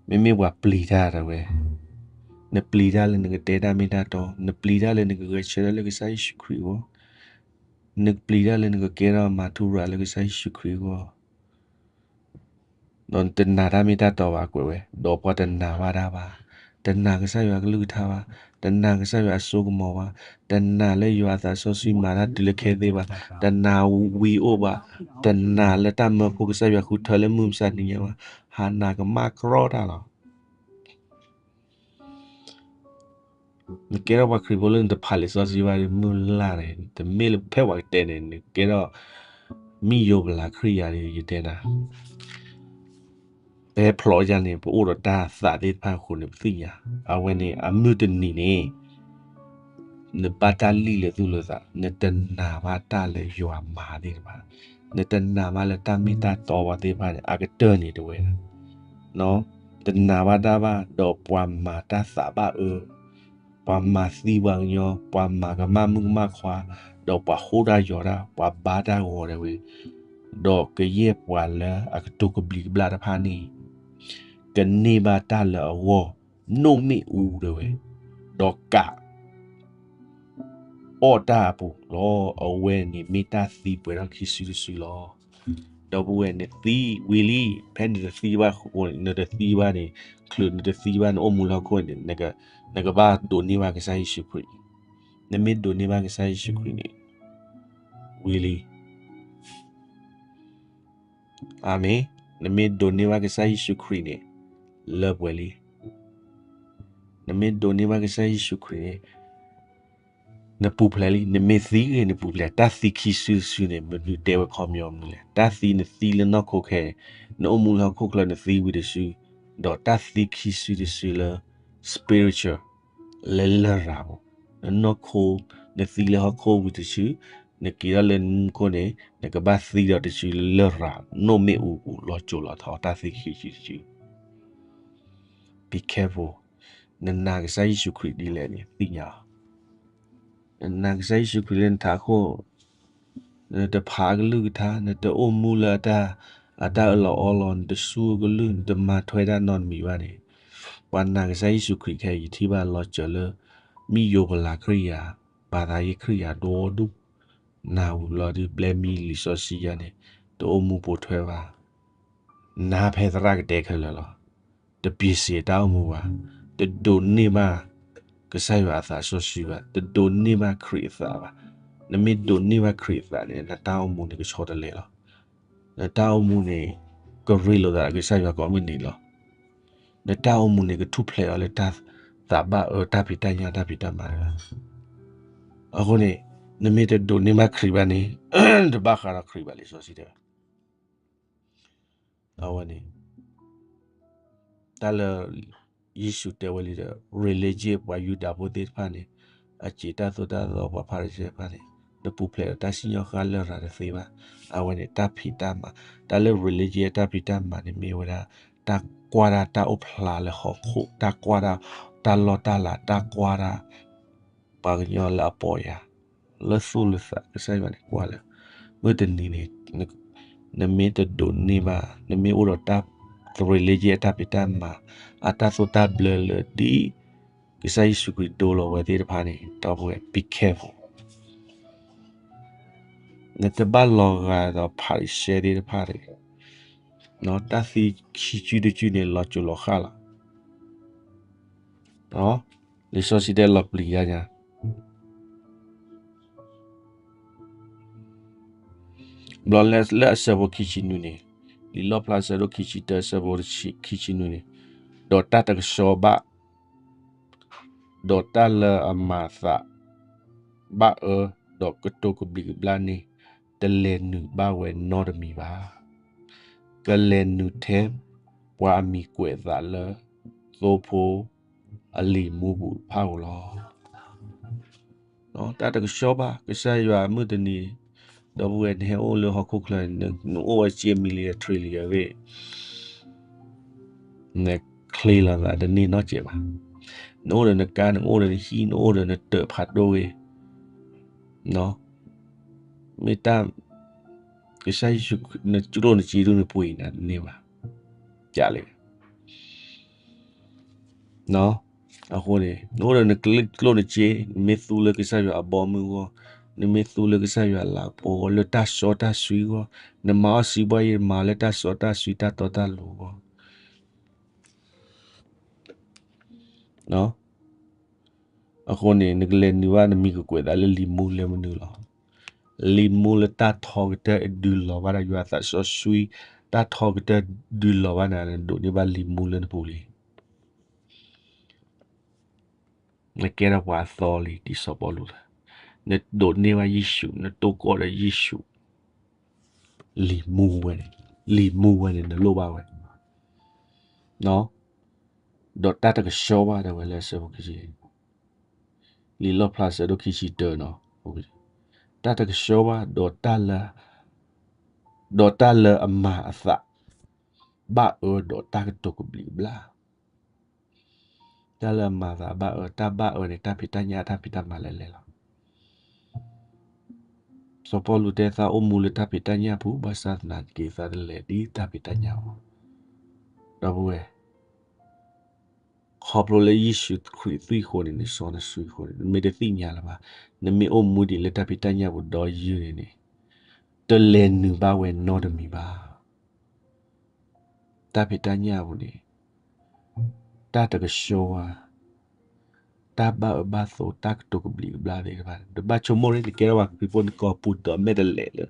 မ့မ့ၢ်ပှၤပျံၤတၢ်တၢ်ဝဲ, နပျံၤတၢ်လၢနကတဲတၢ်မ့ၢ်တၢ်တီ, နပျံၤတၢ်လၢနကဂဲၤဆၢထၢၣ်လၢကစၢ်ယ့ၣ်ၡူးခရံာ်အဂီၢ်, နပျံၤတၢ်လၢနကကဲထီၣ်မၤထူရၤလၢကစၢ်ယ့ၣ်ၡူးခရံာ်အဂီၢ် ဒီးနတနာ်တၢ်မ့ၢ်တၢ်တီဘၣ်ကွဲးဝဲ, ဒီးပှၤတနာ်ဘၣ်တၢ်ဘၣ်, တနာ်ကစၢ်ယွၤအကလုၢ်ကထါဘၣ်, တနာ်ကစၢ်ယွၤအစိကမီၤဘၣ်, တနာ်လၢယွၤအသးစီဆှံမၤတၢ်တုၤလၢခဲသ့ဘၣ်, တနာ်ဝံၤအိၣ်ဘၣ်, တနာ်လၢတၢ်မၢဖိကစၢ်ယွၤဃုထၢလၢမုၢ်မဆါတနံၤညါဘၣ်, ဟးနာ်ကမၣ်ကြီတၢ်လီၤ. နကဲထီၣ်ပှၤခရံာ်ဖိလၢနတဖးလံာ်စီဆှံဘၣ်ဒီး မုၢ်လၢ်န့ၣ် တမ့ၢ်လၢဖဲပှၤကတဲန့ၣ် နကဲထီၣ် မ့ၢ်ယိၤပလၤခရံာ်ယၤဒီး ယတဲနၤ, ပဟဲဖျိးယၤန့ၣ် ပအိၣ်ဒီးတၢ်သးသ့ၣ်တဖၣ်အဃိန့ၣ် ပသ့ၣ်ညါ, အဝဲန့ၣ် အမုၢ်တနံၤန့ၣ် နဘၣ်တၢ်လံၣ်လၢသူၣ်လၢသး, နတနာ်ဘၣ်တၢ်လၢယွၤမၤသ့ၣ်တဖၣ်, နတနာ်ဘၣ်လၢတၢ်မ့ၢ်တၢ်တီဘၣ်သ့ၣ်တဖၣ်န့ၣ် အကတၢၢ်န့ၣ်တဝဲဒၣ် တနာ်ဘၣ်တၢ်ဘၣ်, ဒီးပှၤမၤတၢ်သးဘၣ်အၢ, ပှၤမၤသံပှၤကညီ, ပှၤမၤကမၣ်မုၣ်ကမၣ်ခွါ, ဒီးပှၤဟူးတၢ်ယီၤတၢ်, ပှၤဘါတၢ်ဂီၤဒၣ်ဝဲ, ဒီးကယဲၢ်ပှၤလၢအကတိၤကဘျံးကဘျၣ်တဖၣ်န့ၣ် ကန့ၢ်ဘၣ်တၢ်လၢအဂီၢ်, နိၣ်မ့ၣ်အူဒၣ်ဝဲ, ဒီးကး အီၣ်တၢ်အပူၤလီၤ. အဝဲန့ၣ်မ့ၢ်တၢ်သံပှဲၤထီၣ်ခံစုတစုလီၤ. ဒီပုၢ်ဝဲၢ် နသံဝံၤလံ, ဖဲနတသံဘၣ်အဃိန့ၣ်, နတသံဘၣ်န့ၣ်, ချုးနတသံဘၣ် နအိၣ်မူလၢဟီၣ်ခိၣ်န့ၣ်, နကဘၣ်ဒိးန့ၢ်ဘၣ်ကစၢ်ယ့ၣ်ၡူးခရံာ်, နမ့ၢ်ဒိးန့ၢ်ဘၣ်ကစၢ်ယ့ၣ်ၡူးခရံာ်န့ၣ်, ဝံၤလံ အၤမ့ၣ်, နမ့ၢ်ဒိးန့ၢ်ဘၣ်ကစၢ်ယ့ၣ်ၡူးခရံာ်န့ၣ်, လၢပှဲၤလံ. နမ့ၢ်ဒိးန့ၢ်ဘၣ်ကစၢ်ယ့ၣ်ၡူးခရံာ်န့ၣ်, နပူၤဖျဲးလံ. နမ့ၢ်သံဂ့ၤ နပူၤဖျဲး, တၢ်သံခံစုတစုန့ၣ် မနုၤတဲဝဲခီပညီမနုၤလဲၣ်. တၢ်သံနသံလၢနီၢ်ခိခဲအံၤ, နအိၣ်မူလၢဟီၣ်ခိၣ်ချၢနသံဝံၤတစု, ဒီးတၢ်သံခံစုတစုလၢ spiritual လၢလရာ်ပူၤ, နနီၢ်ခိ, နသံလၢဟီၣ်ခိၣ်ဝံၤတစု, နက့ၤထီၣ်လၢမူခိၣ်န့ၣ် နကဘၣ်သံဒီးတစုလၢလရာ် နိၣ်မ့ၣ်အူပူၤ လီၤစိၤလီၤထီ တၢ်သံခံစုတစု. Be careful. နနာ်ကစၢ်ယ့ၣ်ၡူးခရံာ်ဒ်လဲၣ်န့ၣ် သ့ၣ်ညါအီၤ. နနာ်ကစၢ်ယ့ၣ်ၡူးခရံာ်လၢနထးခိၣ်, နတဖးအကလုၢ်ကထါ, နတအိၣ်မူလၢအတၢ်, အတၢ်အၢၣ်လီၤအီလီၤ, နတစူၢ်အကလုၢ်, နတမၤထွဲတၢ်နီတမံၤဘၣ်န့ၣ်, ပှၤနာ်ကစၢ်ယ့ၣ်ၡူးခရံာ်ခဲအံၤ ယထံၣ်ဘၣ်လီၤစၢၤလၢ မ့ၢ်ယိၤပလၤခရံာ်ယၤ, ဘါသးယ့ၣ်ခရံာ်ယၤဒိၣ်ဒိၣ်, နၢ်ဟူလီၤဒုး ဘျဲမံလံာ်စီဆှံယၤန့ၣ်, တအိၣ်မူပိာ်ထွဲဘၣ်, နၤဖဲသရၣ်ကတဲခဲလၢာ်လီၤ. တပျ့ၤစ့ၤတၢ်အိၣ်မူဘၣ်, တဒိးန့ၢ်ဘၣ်ကစၢ်ယွၤအသးစီဆှံဘၣ်, တဒိးန့ၢ်ဘၣ်ခရံာ်အသးဘၣ်. နမ့ၢ်ဒိးန့ၢ်ဘၣ်ခရံာ်အသးန့ၣ် နတၢ်အိၣ်မူန့ၣ်ကဆီတလဲလီၤ. နတၢ်အိၣ်မူန့ၣ် ကရ့လိာ်သးဒီးကစၢ်ယွၤကိးမုၢ်နံၤလီၤ. နတၢ်အိၣ်မူန့ၣ် ကထူၣ်ဖျဲးအီၤလၢတၢ်သးဘၣ်အၢ တၢ်ဖံးတၢ်ညၣ် တၢ်ဖံးတၢ်မၤတဂၤ. အဃိန့ၣ် နမ့ၢ်တဒိးန့ၢ်ဘၣ်ခရံာ်ဘၣ်န့ၣ် တဘၣ်ဃးဒီးခရံာ်ဘၣ် လံာ်စီဆှံတဲဝဲ. အဝဲန့ၣ် တၢ်လၢ ယ့ၣ်ၡူးတဲဝဲလံဒီး religion ပှၤယူဒၤဖိသ့ၣ်တဖၣ်န့ၣ် အစံးတၢ်သိၣ်တၢ်သီ ပှၤဖၤရံၤၡဲတဖၣ်န့ၣ် နပူၤဖျဲးဒီးတၢ်စံၣ်ညီၣ်ဃၣ်လၢာ်ရၤတသ့ဘၣ်. အဝဲန့ၣ် တၢ်ဖံးတၢ်မၤ, တၢ်လၢ religion တၢ်ဖံးတၢ်မၤန့ၣ် မ့ၢ်ဝဲဒၣ် တၢ်ကွၢ်တၢ်တၢ်အိၣ်ဖျါလၢဟီၣ်ခိၣ်, တၢ်ကွၢ်တၢ် တၢ်လီၢ်တၢ်လၤ, တၢ်ကွၢ်တၢ် ပှၤကညီလၢအပီၢ်ယၢ် လၢသူၣ်လၢသး ကစၢ်ယွၤန့ၣ်ကွၢ်လၢ မုၢ်တနံၤန့ၣ် နမ့ၢ်တဒိးန့ၢ်ဘၣ်, နမ့ၢ်အိၣ်ဒီးတၢ် religion အတၢ်ဖံးတၢ်မၤ အတၢ်သိၣ်တၢ်ဘျၢလၢဒ် ကစၢ်ယ့ၣ်ၡူးခရံာ်ဒိလီၤဝဲသ့ၣ်တဖၣ်န့ၣ် ဒီပုၢ်ဝဲၢ် be careful. နတဘၣ်လီၤဂာ်ဒီးဖၤရံၤၡဲသ့ၣ်တဖၣ်တဂ့ၤ. တၢ်သံခံစုတစုန့ၣ် လီၤစိၤလီၤဃၣ်လီၤ. လံာ်စီဆှံတဲလီၤပျံၤယါညါ ဘျီလၢအဆၢဖိခံဆံနွံန့ၣ်, လံာ်လီၣ်ဖျါအဆၢဒိၣ်ခံဆံတၢ အဆၢဖိခံဆံနွံန့ၣ်, ဒီးတၢ်တကဆှီဘၣ်, ဒီးတၢ်လၢအမၤသး ဘၣ်အၢ, ဒီးကတိၤကဘျံးကဘျၣ်န့ၣ် တလဲၤနုာ်ဘၣ်ဝဲနီတမံၤဘၣ်. ကလဲၤနုာ်ထဲ ပှၤအမံၤကွဲးသးလၢ သိဖိအလံာ်မူပူၤတဖၣ်ဧိၤလီၤ. တၢ်တကဆှီဘၣ် ကစၢ်ယွၤမုၢ်တနံၤ, ဒီပုၢ်ဝဲၢ် နဟဲအိၣ်လၢဟီၣ်ခိၣ်ချၢန့ၣ် နအိၣ်ဝဲစ့ million trillion ဂ့ၢ် နချ့လီၤသးတန့ၢ်နီတစဲးဘၣ်. နအိၣ်ဒီးနကါ, နအိၣ်ဒီးနဟံၣ်, နအိၣ်ဒီးနတၢ်ဖးဒိၣ်ဂ့ၢ်, မ့ၢ်တၢ် ကစၢ်ယ့ၣ်ၡူး နကျိၣ်နစ့ဒုးနပှ့ၤနၤတန့ၢ်ဘၣ်. ကလဲၣ် အဃိန့ၣ် နအိၣ်ဒီးနကျိၣ်နစ့, နမ့ၢ်သူလၢကစၢ်ယွၤအဘီအမုၢ်အဂီၢ်, နမ့ၢ်သူလၢကစၢ်ယွၤအလၤကပီၤအဂီၢ်, လၢတၢ်စီတၢ်ဆှံအဂီၢ်, နမၤအီၣ်စံးဘှီယံၤ နမၤလၢတၢ်စီတၢ်ဆှံ တၢ်တီတၢ်လိၤအဂီၢ် အဃိန့ၣ် နကလဲၤနုာ်ဘၣ် နမံၤကကွဲးသးလၢလံာ်မူလၢမနုၤလီၤ. လံာ်မူလၢတၢ်ထီကတၢၢ်ဒုးလီၤဘၣ်ဒီးယွၤအသးစီဆှံ, တၢ်ထီကတၢၢ်ဒုးလီၤဘၣ်နၤ နဒိးန့ၢ်ဘၣ်လံာ်မူလၢနပူၤလံ. နကဲထီၣ်ပှၤအသီလံ ဒ်စီၤပီလူးလီၤ. နဒိးန့ၢ်ဘၣ်ယ့ၣ်ၡူး, နတိၢ်ကီၢ်ဒီးယ့ၣ်ၡူး, လံာ်မူဝဲန့ၣ်, လံာ်မူဝဲန့ၣ် နလိၣ်ဘၣ်ဝဲ ဒီးတၢ်တကဆှီဘၣ်ဒၣ်ဝဲလၢအဆၢဖိခံဆံ, လံာ်လီၣ်ဖျါအဆၢဒိၣ်ခံဆံတၢနီၤ, တၢ်တကဆှီဘၣ် ဒီးတၢ်လၢ ဒီးတၢ်လၢအမၤအသး ဘၣ်အၢဒီးတၢ်ကတိၤကဘျံးကဘျၣ်, တၢ်လၢအမၤသးဘၣ်အၢ, တၢ်ဘၣ်အၢန့ၣ် တၢ်ဖံးတၢ်ညၣ် တၢ်ဖံးတၢ်မၤလဲၣ်လဲၣ်လီၤ. စီၤပီလူးတဲ သးအိၣ်မူလၢတၢ်ဖံးတၢ်ညၣ်ပူၤ ဘၣ်ဆၣ်သနာ်က့ သးတလဲၤဒ်တၢ်ဖံးတၢ်ညၣ်အသိး, ဒီပုၢ်ဝဲၢ် ခီဖျိလၢယ့ၣ်ၡူးခရံာ်သွံၣ်အဃိန့ၣ် နစီနဆှံအဃိန့ၣ် နမ့ၢ်တသ့ၣ်ညါလၢၤဘၣ်, နမ့ၢ်အိၣ်မူဒံးလၢတၢ်ဖံးတၢ်ညၣ်ပူၤဒီးယုၢ်န့ၣ်န့ၣ် တလဲၤနုာ်ဘၣ်ဝဲနီတမံၤဘၣ်. တၢ်ဖံးတၢ်ညၣ်အပူၤန့ၣ် တၢ်တကဆှီဘၣ်, တၢ်ဘၣ်အၢဘၣ်သီ တၢ်ကတိၤကဘျံးကဘျၣ်သ့ၣ်တဖၣ်န့ၣ် တဘၣ်ဆိကမိၣ်ရ့ နကဲထီၣ်ပှၤခရံာ်ဖိ နကိာ်ပူၤဒီးမဲာ်တလဲၤလၢ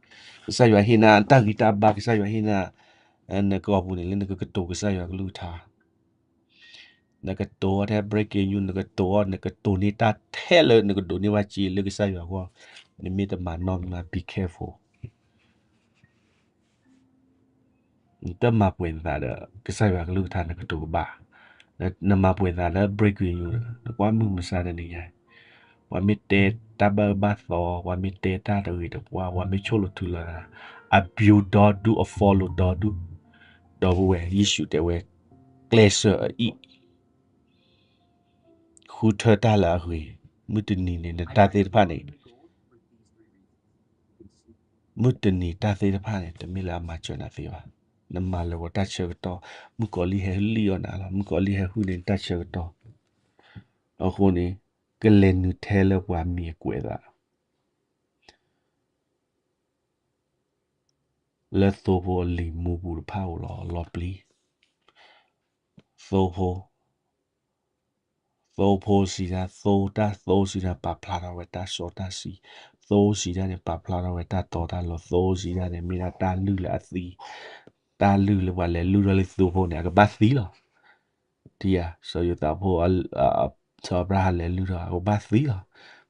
ကစၢ်ယွၤဟ့ၣ်နၤတၢ်ဂံၢ်တၢ်ဘါ, ကစၢ်ယွၤဟ့ၣ်နၤ နကိာ်ပူၤန့ၣ် လၢနကကတိၤကစၢ်ယွၤကလုၢ်ကထါ နကတိၤအီၤထဲ breaking news နကတိၤအီၤ နကတိၤန့ၢ်တၢ်ထဲလၢနကဒိးန့ၢ်ဘၣ်စ့လၢကစၢ်ယွၤအဂီၢ်, နမ့ၢ်တမၤနီတမံၤ be careful. နတမၤပှဲၤနသးဒီး ကစၢ်ယွၤကလုၢ်ကထါ နကတိၤကဘၣ်, နမၤပှဲၤနသးလၢ breaking news နကွၢ်မုၢ်မဆါတနံၤညါ ပှၤမ့ၢ်တဲတၢ်ဘၣ်အၢဘၣ်သီ, ပှၤမ့ၢ်တဲတၢ်တဂ့ၤတပှၤ, ပှၤမ့ၢ်ဆိၣ်လိာ်ထုးလိာ်နၤ, အဘျုးဒီဒူၣ် အ follow ဒီဒူၣ်, ဒီပုၢ်ဝဲၢ် ယ့ၣ်ၡူးတဲဝဲ ကျဲးစၢးအအံၣ် ဃုထၢတၢ်လၢအဂ့ၤ, မုၢ်တနံၤန့ၣ် နတၢ်သ့ၣ်တဖၣ်န့ၣ် မုၢ်တနံၤတၢ်သ့ၣ်တဖၣ်န့ၣ် တမ့ၢ်လၢအမၤစၢၤနၤသ့ဘၣ်. နမၤလၢာ်ဂီၤတၢ်ဆၢကတီၢ်, မုၣ်ကီၤလံၢ်ဟဲလံၣ်အီၣ်နၤလီၤ, မုၣ်ကီၤလံၢ်ဟဲဟုၣ်န့ၢ်နတၢ်ဆၢကတီၢ်, အဃိန့ၣ် ကလဲၤနုာ်ထဲလၢပှၤမံၤအကွဲးအသး ဒီး လၢသိဖိအလံာ်မူပူၤတဖၣ်ဧိၤလီၤ လီၤပျံၤ. သိဖိ, သိဖိစံးတၢ် သိတၢ်သိစံးတၢ် ပာ်ဖျါထီၣ်ဝဲတၢ်စီတၢ်ဆှံ, သိစံးတၢ်န့ၣ် ပာ်ဖျါထီၣ်ဝဲတၢ်တီတၢ်လိၤ, သိစံးတၢ်န့ၣ် မ့ၢ်ဒၣ်တၢ်လုၢ်လၢအသံ, တၢ်လုၢ်လၢပှၤလဲၤလုၢ်ထီၣ်လၢသိဖိန့ၣ် အကဘၣ်သံလီၤ. ထံဧါ, စီၤယိၤသးဖိ စီၤအၤဘြၤဟၣ်လဲၤလုၢ်ထီၣ် အကဘၣ်သံလီၤ.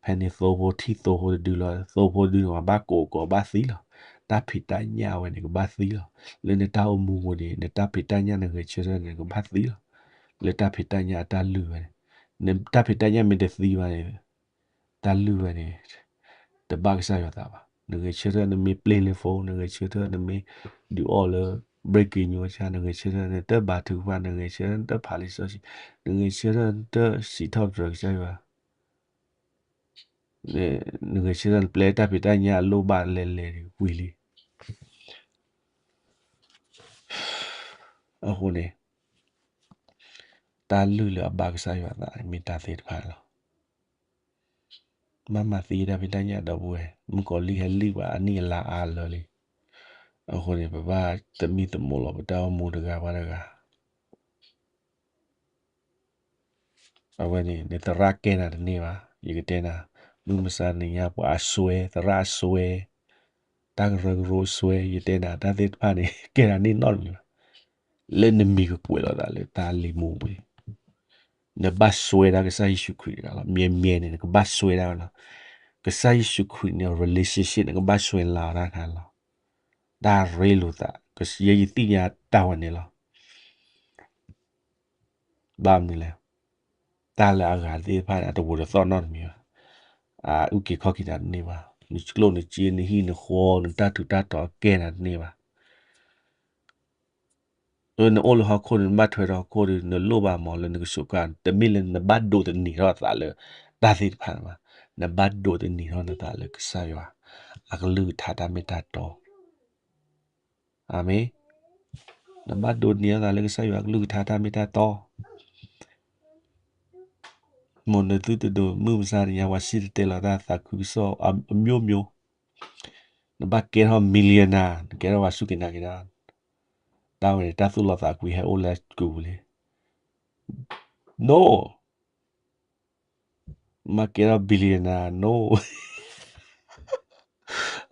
ဖဲန့ၣ်သိဖိထံၣ်သိဖိတဒုလီၤ, သိဖိတဒုန့ၣ် ပှၤဘၣ်ကိးကိးဘၣ်သံလီၤ. တၢ်ဖံးတၢ်ညၣ်ဝဲန့ၣ် ကဘၣ်သံလီၤ. လၢနတၢ်အိၣ်မူပူၤန့ၣ် နတၢ်ဖံးတၢ်ညၣ်နဂဲၤဆၢထၢၣ်န့ၣ် ကဘၣ်သံလီၤ. လၢတၢ်ဖံးတၢ်ညၣ်အတၢ်လုၢ်ဝဲန့ၣ်, နတၢ်ဖံးတၢ်ညၣ်မ့ၢ်တသံဘၣ်န့ၣ် တၢ်လုၢ်ဝဲန့ၣ် တဘၣ်ကစၢ်ယွၤသးဘၣ်. နဂဲၤဆၢထၢၣ်နမ့ၢ်ပျ့ၤလၢ phone, နဂဲၤဆၢထၢၣ်နမ့ၢ်ဒုးအီၣ်လၢ breaking news နဂဲၤဆၢထၢၣ်နတဘါထုကဖၣ်, နဂဲၤဆၢထၢၣ်နတဖးလံာ်စီဆှံ, နဂဲၤဆၢထၢၣ်နတစံးထီၣ်ပတြၢၤကစၢ်ယွၤ, နဂဲၤဆၢထၢၣ်နပျဲတၢ်ဖံးတၢ်ညၣ်အလိၣ်ဘၣ်လဲၤလဲၤဝံၤလံ. အဃိန့ၣ် တၢ်လုၢ်လၢအဘၣ်ကစၢ်ယွၤသးမ့ၢ်တၢ်သ့ၣ်တဖၣ်န့ၣ်လီၤ. မ့ၢ်မၤသံတၢ်ဖံးတၢ်ညၣ်ဒီပုၢ်ဝဲၢ်, မုၣ်ကီၤလံၢ်ဟဲလံၣ်ပှၤအနံၣ်အလါအါလၢာ်လံ. အဃိန့ၣ် ပဘၣ်သမံသမိးလီၤပတၢ်အိၣ်မူတဂၤဘၣ်တဂၤ. အဝဲန့ၣ် နသရၣ်ကဲနၤတန့ၢ်ဘၣ်. ယကတဲနၤ, မုၢ်မဆါနံၤညါပှၤအစွဲ, သရၣ်အစွဲ, တၢ်ကရၢကရိအစွဲ, ယတဲနၤ တၢ်သ့ၣ်တဖၣ်န့ၣ် ကဲနၤန့ၢ်နီတမံၤဘၣ်. လၢနမံၤကကွဲးလီၤသးလၢတၢ်လံာ်မူပူၤန့ၣ် နဘၣ်စွဲဒၣ်ကစၢ်ယ့ၣ်ၡူးခရံာ်တဂၤလီၤ. မြဲမြဲန့ၣ် နကဘၣ်စွဲဒၣ်လီၤ. ကစၢ်ယ့ၣ်ၡူးခရံာ်န့ၣ် relationship နကဘၣ်စွဲလီၤတၢ်ခါလီၤ. တၢ်ရ့လိာ်သး, ယဲယသ့ၣ်ညါတၢ်ဝဲန့ၣ်လီၤ. ဘၣ်မနုၤလဲၣ်, တၢ်လၢအဂၤသ့ၣ်တဖၣ်န့ၣ် အတဝိးတသီၣ်နီတမံၤဘၣ်. အအုၣ်က့ၤခီၣ်က့ၤနၤတန့ၢ်ဘၣ်. နကျိၣ်နစ့ နဟံၣ်နဃီ နတၢ်ထူးတၢ်တီၤအကဲနၤတန့ၢ်ဘၣ်. နအိၣ်လၢဟီၣ်ခိၣ်န့ၣ် နဘၣ်ထွဲဒီးဟီၣ်ခိၣ်ဒီး နလိၣ်ဘၣ်မးလၢနကစူးကါ, တမ့ၢ်လၢနဘၣ်ဒိးသန့ၤထီၣ်သးလၢတၢ်သ့ၣ်တဖၣ်ဘၣ်. နဘၣ်ဒိးသန့ၤထီၣ်နသးလၢကစၢ်ယွၤအကလုၢ်ကထါတၢ်မ့ၢ်တၢ်တီ. အၤမ့ၣ်. နဘၣ်ဒိးသန့ၤထီၣ်သးလၢကစၢ်ယွၤအကလုၢ်ကထါတၢ်မ့ၢ်တၢ်တီ. မ်နသုတဒိး မုၢ်မဆါတနံၤညါ ပှၤစံၣ်တဲၤတဲလီၤတၢ်သးခုကစီၣ်အမျိုးမျိုး, နဘၣ်ကဲထီၣ် millionaire နကဲထီၣ်ပှၤစူၢ်က့ၤနာ်က့ၤတၢ်, တၢ်ဝဲန့ၣ် တၢ်သူၣ်လီၤသးကွံဟဲအိၣ်လၢကုၢ်ပူၤလံ. No. မ့ၢ်ကဲထီၣ် billionaire, no.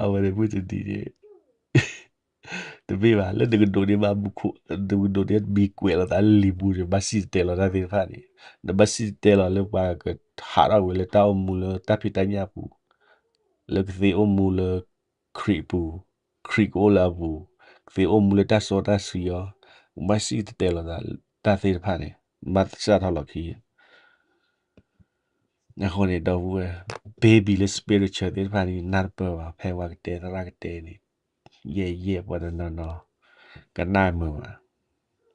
အဝဲန့ၣ်မုၢ်တနံၤန့ၣ် တမ့ၢ်ဘၣ် လၢနကဒိးန့ၢ်ဘၣ်မူခိၣ်, နကဒိးန့ၢ်မံၤကွဲးလီၤသးလၢလံာ်ပူၤန့ၣ် ဘၣ်စံၣ်တဲၤတဲလီၤတၢ်သ့ၣ်တဖၣ်န့ၣ်, နဘၣ်စံၣ်တဲၤတဲလီၤလၢပှၤကဟးထီၣ်ဝဲလၢတၢ်အိၣ်မူလၢတၢ်ဖံးတၢ်ညၣ်ပူၤ, လၢကသ့အိၣ်မူလၢခရံာ်ပူၤ, ခရံာ်ကအိၣ်လၢအပူၤ, ကသ့အိၣ်မူလၢတၢ်စီတၢ်ဆှံအီၤ, ဘၣ်စံၣ်တဲၤတဲလီၤသးတၢ်သ့ၣ်တဖၣ်န့ၣ်, ဘၣ်စးထီၣ်လီၤခံ အဃိန့ၣ် ဒီပုၢ်ဝဲၢ်, baby လၢ spiritual သ့ၣ်တဖၣ်န့ၣ် နၢ်တပၢၢ်ဘၣ်, ဖဲပှၤကတဲသရၣ်ကတဲန့ၣ်, ယဲၢ်ယဲၢ်ပှၤတနီၤနီၤ ကနၣ်မုာ်ဘၣ်.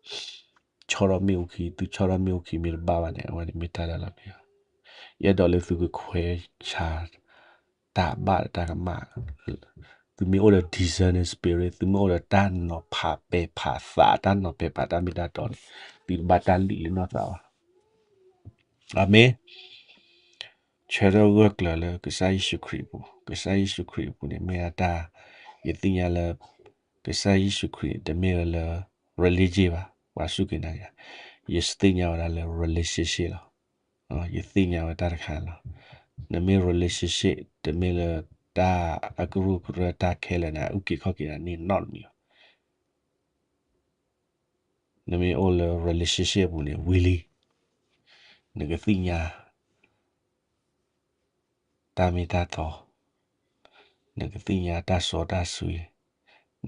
ဆီၣ်ထီၣ်မ့ၣ်အူခံ, သုဆီၣ်ထီၣ်မ့ၣ်အူခံမ့ၢ်တဘၣ်ဘၣ်န့ၣ် အဝဲန့ၣ်မ့ၢ်တၢ်လၢလီၤပျံၤလီၤ. ယအဲၣ်ဒိးလၢသုကခွဲးဆါ တၢ်ဘၣ်တၢ်ကမၣ်, သုမ့ၢ်အိၣ်ဒီး discerning spirit, သုမ့ၢ်အိၣ်ဒီးတၢ်နီၤဖးပဲာ်ဖးသး, တၢ်နီၤပဲာ်ဖးတၢ်မ့ၢ်တၢ်တီန့ၣ်, သုတဘၣ်တၢ်လံၣ်လၢနီၢ်သးဘၣ်. အၤမ့ၣ်. ဆၢထၢၣ်ဂၢၢ်ကျၢၤလၢကစၢ်ယ့ၣ်ၡူးခရံာ်အပူၤ, ကစၢ်ယ့ၣ်ၡူးခရံာ်အပူၤန့ၣ် မ့ၢ်ဒၣ်တၢ်, ယသ့ၣ်ညါလၢ ကစၢ်ယ့ၣ်ၡူးခရံာ်န့ၣ် တမ့ၢ်ဝဲလၢ religion ဘၣ်, ပှၤစူၢ်က့ၤနာ်က့ၤ, ယသ့ၣ်ညါဝဲဒၣ်လၢ relationship လီၤ. ယသ့ၣ်ညါဝဲတၢ်တခါလီၤ. နမ့ၢ် relationship တမ့ၢ်လၢတၢ်အကရူၢ်ကရၢတၢ်ခဲလၢာ်န့ၣ် အုၣ်က့ၤခီၣ်က့ၤနၤန့ၢ်နီတမံၤဘၣ်. နမ့ၢ်အိၣ်လၢ relationship အပူၤန့ၣ် ဝံၤလံ, နကသ့ၣ်ညါ တၢ်မ့ၢ်တၢ်တီ, နကသ့ၣ်ညါတၢ်စီတၢ်ဆှံ,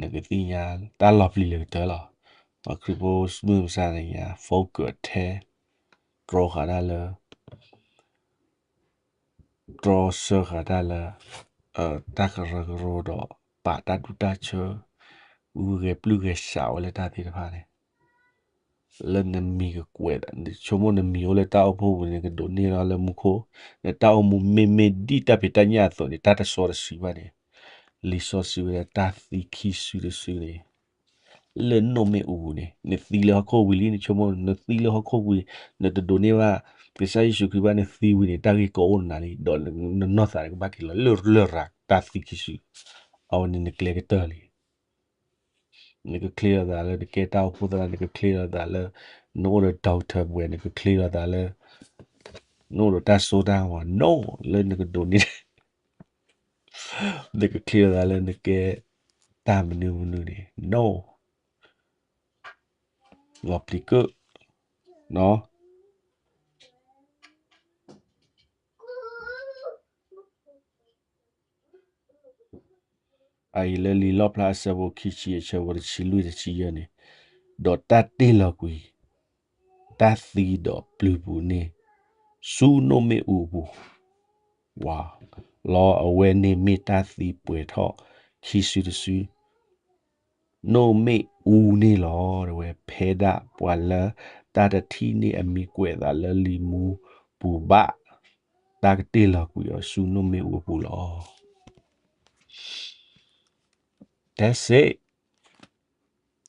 နကသ့ၣ်ညါတၢ်လီၤပျံၤလၢကတၢၢ်လီၤ. ပှၤခရံာ်ဖိမုၢ်မဆါတနံၤညါ focus ထဲ တြီဃာ်တၢ်လၢ တြီဆၢဃာ်တၢ်လၢ တၢ်ကရၢကရိဒီး ပာ်တၢ်ဒူၣ်တၢ်ဆၢ ဂုၤဂဲၤပျုၢ်ဂဲၤဆှးဝဲလၢတၢ်သ့ၣ်တဖၣ်န့ၣ် လၢနမံၤကကွဲး, နဆိကမိၣ်နမံၤအိၣ်လၢတၢ်အိၣ်ဖှိၣ်ပူၤန့ၣ် ကဒိးန့ၢ်လီၤလၢမူခိၣ်, နတၢ်အိၣ်မူမ့မ့ၢ်ဒ်တၢ်ဖံးတၢ်ညၣ်အသိးန့ၣ် တၢ်တစီတဆှံဘၣ်န့ၣ်, လံာ်စီဆှံဝဲဒၣ်တၢ်သံခံစုတစုန့ၣ် လၢနိၣ်မ့ၣ်အူပူၤန့ၣ် နသံလၢဟီၣ်ခိၣ်ဝံၤလံ, နဆိကမိၣ် နသံလၢဟီၣ်ခိၣ်ဝံၤ, နတဒိးန့ၢ်ဘၣ် ကစၢ်ယ့ၣ်ၡူးခရံာ်ဘၣ် နသံဝံၤန့ၣ် တၢ်ဂ့ၢ်ကီအိၣ်နၤလံ, ဒီးနနီၢ်သးန့ၣ်ကဘၣ်က့ၤလီၤလၢလရာ်တၢ်သံခံစု, အဝဲန့ၣ်နကျဲကတၢၢ်လံ. နကချ့လီၤသးလၢနကဲတၢ်အိၣ်ဖှိၣ်သရၣ်, နကချ့လီၤသးလၢ နအိၣ်ဒီး doctor ပှဲၤ, နကချ့လီၤသးလၢ နအိၣ်ဒီးတၢ်စိတၢ်ကမီၤ, no, လၢနကဒိးန့ၢ် နကချ့လီၤသးလၢနကဲတၢ်မနုၤမနုၤန့ၣ် no, လီၤပျံၤကၢၣ်, အံၤလၢလံာ်လီၣ်ဖျါအဆၢဖိခံဆံ အဆၢဖိတဆံလွံၢ်တဆံယဲၢ်န့ၣ်, ဒီးတၢ်တ့ၢ်လီၤကွံာ် တၢ်သံဒီးပျုၤပူၤန့ၣ် ဆူနိၣ်မ့ၣ်အူအပူၤ, ဝါ, လီၤအဝဲန့ၣ်မ့ၢ်တၢ်သံပှဲၤထီၣ်ခံစုတစု နိၣ်မ့ၣ်အူန့ၣ်လီၤ. တဲဝဲ ဖဲဒၣ်ပှၤလၢတၢ်တထံၣ်န့ၢ်အမံၤကွဲးအသးလၢလံာ်မူပူၤဘၣ်, တၢ်ကတ့ၢ်လီၤကွံာ်အီၤဆူနိၣ်မ့ၣ်အူအပူၤလီၤ. That's it.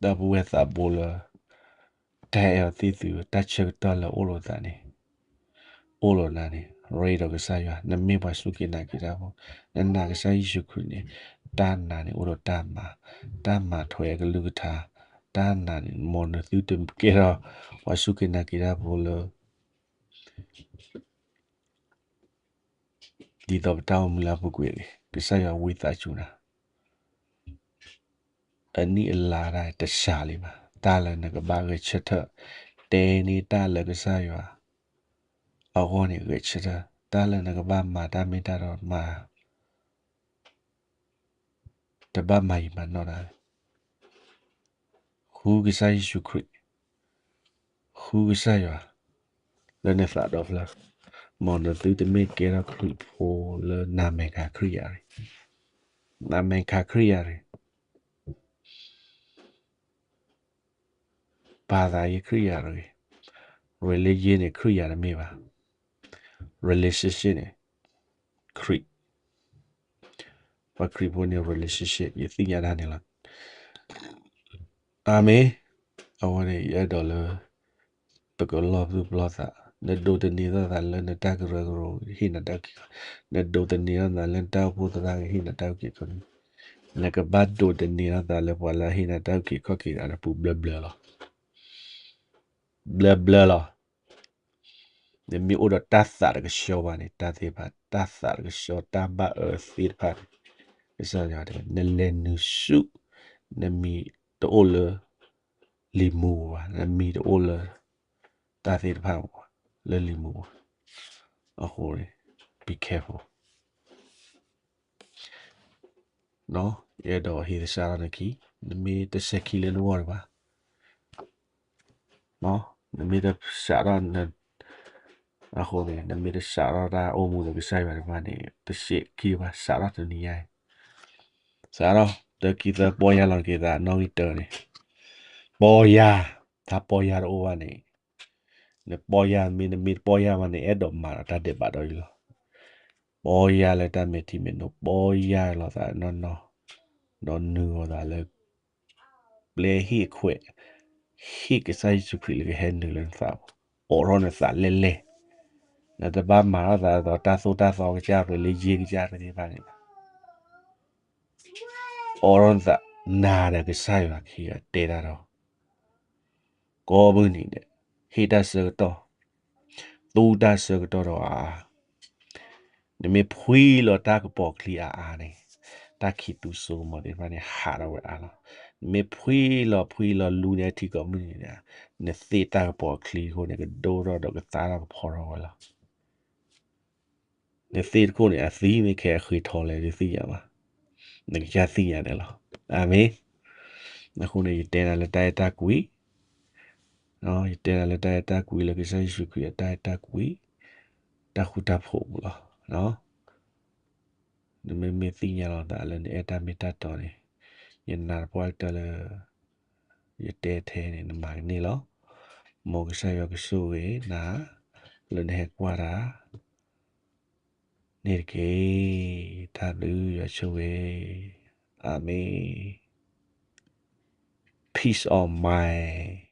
ဒီပုၢ်ဝဲၢ်သးဘိလၢ တၢ်အဲၣ်အီၤသ့ၣ်သုဧၢ, တၢ်ဆၢကတီၢ်လၢအိၣ်လိာ်သးန့ၣ်, အိၣ်လိာ်နၤန့ၣ် ရ့ဒီးကစၢ်ယွၤ, နမ့ၢ်ပှၤစူၢ်က့ၤနာ်က့ၤတၢ်ဖိ, နနာ်ကစၢ်ယ့ၣ်ၡူးခရံာ်န့ၣ်, တၢ်နာ်န့ၣ်အိၣ်ဒီးတၢ်မၤ, တၢ်မၤထွဲအကလုၢ်ကထါ, တၢ်နာ်န့ၣ် မ်နသုတကဲထီၣ် ပှၤစူၢ်က့ၤနာ်က့ၤတၢ်ဖိလၢ ဒ်သိးပတၢ်အိၣ်မူလၢအပူၤကွံာ်န့ၣ် ကစၢ်ယွၤဝံသးစူၤနၤ, အနံၣ်အလါတၢ်တစှၤလံဘၣ်, တၢ်လၢနကဘၣ်ဂဲၤဆၢထၢၣ်, တဲန့ၢ်တၢ်လၢကစၢ်ယွၤ အဂီၢ်န့ၣ်ဂဲၤဆၢထၢၣ်, တၢ်လၢနကဘၣ်မၤတၢ်မ့ၢ်တၢ်တီမၤ တဘၣ်မၤယံာ်မၤနီၢ်တၢ်, ဃုကစၢ်ယ့ၣ်ၡူးခရံာ်, ဃုကစၢ်ယွၤ, လၢနသးဒီဖျၢၣ်, မ်နသုတမ့ၢ်ကဲထီၣ်ခရံာ်ဖိလၢနမဲာ်ခါခရံာ်ယၤတဂ့ၤ, နမဲာ်ခါခရံာ်ယၤတဂ့ၤ ပာ်သးယခရံာ်ယၤတဂ့ၤ, religion န့ၣ် ခရံာ်ယၤတမ့ၢ်ဘၣ်, relationship န့ၣ် ခရံာ်, ပှၤခရံာ်ဖိန့ၣ် relationship ယသ့ၣ်ညါတၢ်န့ၣ်လီၤ. အၤမ့ၣ်, အဝဲန့ၣ် ယအဲၣ်ဒိးလၢ ပကလီၤပျုၢ်ပလီၢ်သး, နဒိးသန့ၤထီၣ်သးလၢနတၢ်ကရၢကရိ ဟ့ၣ်နၤတၢ်အုၣ်က့ၤခီၣ်, နဒိးသန့ၤထီၣ်သးလၢနတၢ်အိၣ်ဖှိၣ်သရၣ်ဂ့ၤ ဟ့ၣ်နၤတၢ်အုၣ်က့ၤခီၣ်က့ၤ, နကဘၣ်ဒိးသန့ၤထီၣ်သးလၢပှၤလၢအဟ့ၣ်နၤတၢ်အုၣ်က့ၤခီၣ်က့ၤတဂၤန့ၣ် ပူၤဘျၢဘျၢလီၤ. ဘျၢဘျၢလီၤ. နမ့ၢ်အိၣ်ဒီးတၢ်သးတကဆှီဘၣ်န့ၣ် တၢ်သ့ၣ်တဖၣ် တၢ်သးတကဆှီ တၢ်ဘၣ်အၢသ့ၣ်တဖၣ်န့ၣ် ကစၢ်ယွၤတဲ နလဲၤနုာ်ဆူ နမံၤတအိၣ်လၢ လံာ်မူပူၤဘၣ်, နမံၤတအိၣ်လၢ တၢ်သ့ၣ်တဖၣ်ပူၤဘၣ်, လၢလံာ်မူပူၤဘၣ်. အဃိန့ၣ် be careful. ယအဲၣ်ဒိးဟ့ၣ်သဆၣ်ထီၣ်နခံ, နမ့ၢ်တစဲးခံလၢနဂီၢ်ဒံးဘၣ်, နမ့ၢ်တစးထီၣ် အဃိန့ၣ် နမ့ၢ်တစးထီၣ်တၢ်အိၣ်မူဒီးကစၢ်ယွၤဒံးဘၣ်န့ၣ် တစဲးခံဘၣ်, စးထီၣ်တနံၤညါအံၤ, စးထီၣ် တၢခံသၢပီၢ်ယၢ်လီၤက့ၤသးနီၣ်ဂံၢ်တၢန့ၣ်, ပီၢ်ယၢ်, တၢ်ပီၢ်ယၢ်တအိၣ်ဘၣ်န့ၣ် နပီၢ်ယၢ်မ့ၢ် နမ့ၢ်တပီၢ်ယၢ်ဘၣ်န့ၣ် အဲၣ်ဒိးမၤဒီးတၢ်ဒဲးဘးဒီးအံၤလီၤ. ပီၢ်ယၢ်လၢတၢ်မဲာ်ထံမဲာ်နိ, ပီၢ်ယၢ်လီၤသးနီၢ်နီၢ်, ဒီးနုာ်လီၤသးလၢ ပျဲဟ့ၣ်ခွဲး, ဟ့ၣ်ကစၢ်ယ့ၣ်ၡူးခရံာ်လၢကဟဲနုာ်လၢနသးပူၤ, အိးထီၣ်နသးလဲၢ်လဲၢ်, နတဘၣ်မၤထီၣ်သးဒီးတၢ်သိၣ်တၢ်သီကစၢ် religion ကစၢ်တသ့ၣ်တဖၣ်န့ၣ်ဘၣ်. အိးထီၣ်နသး, နၤဒီးကစၢ်ယွၤခံဂၤတဲတၢ်ဒီး ကိးမုၢ်နံၤဒဲး, ဟ့ၣ်တၢ်ဆၢကတီၢ်, သူတၢ်ဆၢကတီၢ်ဒီးအါအါ, နမ့ၢ်ဖှံလီၤတၢ်ကပီၤချံအါအါန့ၣ်, တၢ်ခံးသူစိကမီၤသ့ၣ်တဖၣ်န့ၣ် ဟးထီၣ်ဝဲအါလီၤ. နမ့ၢ်ဖှံလီၤဖှံလီၤလူန့ၢ်အထံကိးမုၢ်နံၤဒဲး, နသ့ၣ်တၢ်ကပီၤချံအဃိန့ၣ် ကဒိၣ်ထီၣ်ဒီးကသါထီၣ်ကဖီထီၣ်ဝဲလီၤ. နသ့ၣ်တခိၣ်န့ၣ် အသံမ့ၢ်ခဲအဃ့ထီလဲၣ် တသ့ၣ်ညါဘၣ်. နကစၢ်သ့ၣ်ညါန့ၣ်လီၤ. အၤမ့ၣ်. အဃိန့ၣ် ယတဲနၤလၢတၢ်အဲၣ်တၢ်ကွံ, ယတဲနၤလၢတၢ်အဲၣ်တၢ်ကွံ လၢကစၢ်ယ့ၣ်ၡူးခရံာ်အတၢ်အဲၣ်တၢ်ကွံ, တၢ်ဃူတၢ်ဖိးပူၤလီၤ. နမ့မ့ၢ်သ့ၣ်ညါလီၤသးလၢနအဲၣ်တၢ်မ့ၢ်တၢ်တီန့ၣ်, ယနာ်သပှၢ်ကတၢၢ်လၢ ယတဲထဲန့ၣ် နမၤကန့ၢ်လီၤ. မ်ကစၢ်ယွၤကဆိၣ်ဂ့ၤနၤ လၢနဟဲကွၢ်တၢ် န့ၣ်တက့ၢ်. တၢ်ဘျုးယွၤဆိၣ်ဂ့ၤ, အၤမ့ၣ်. Peace of mind.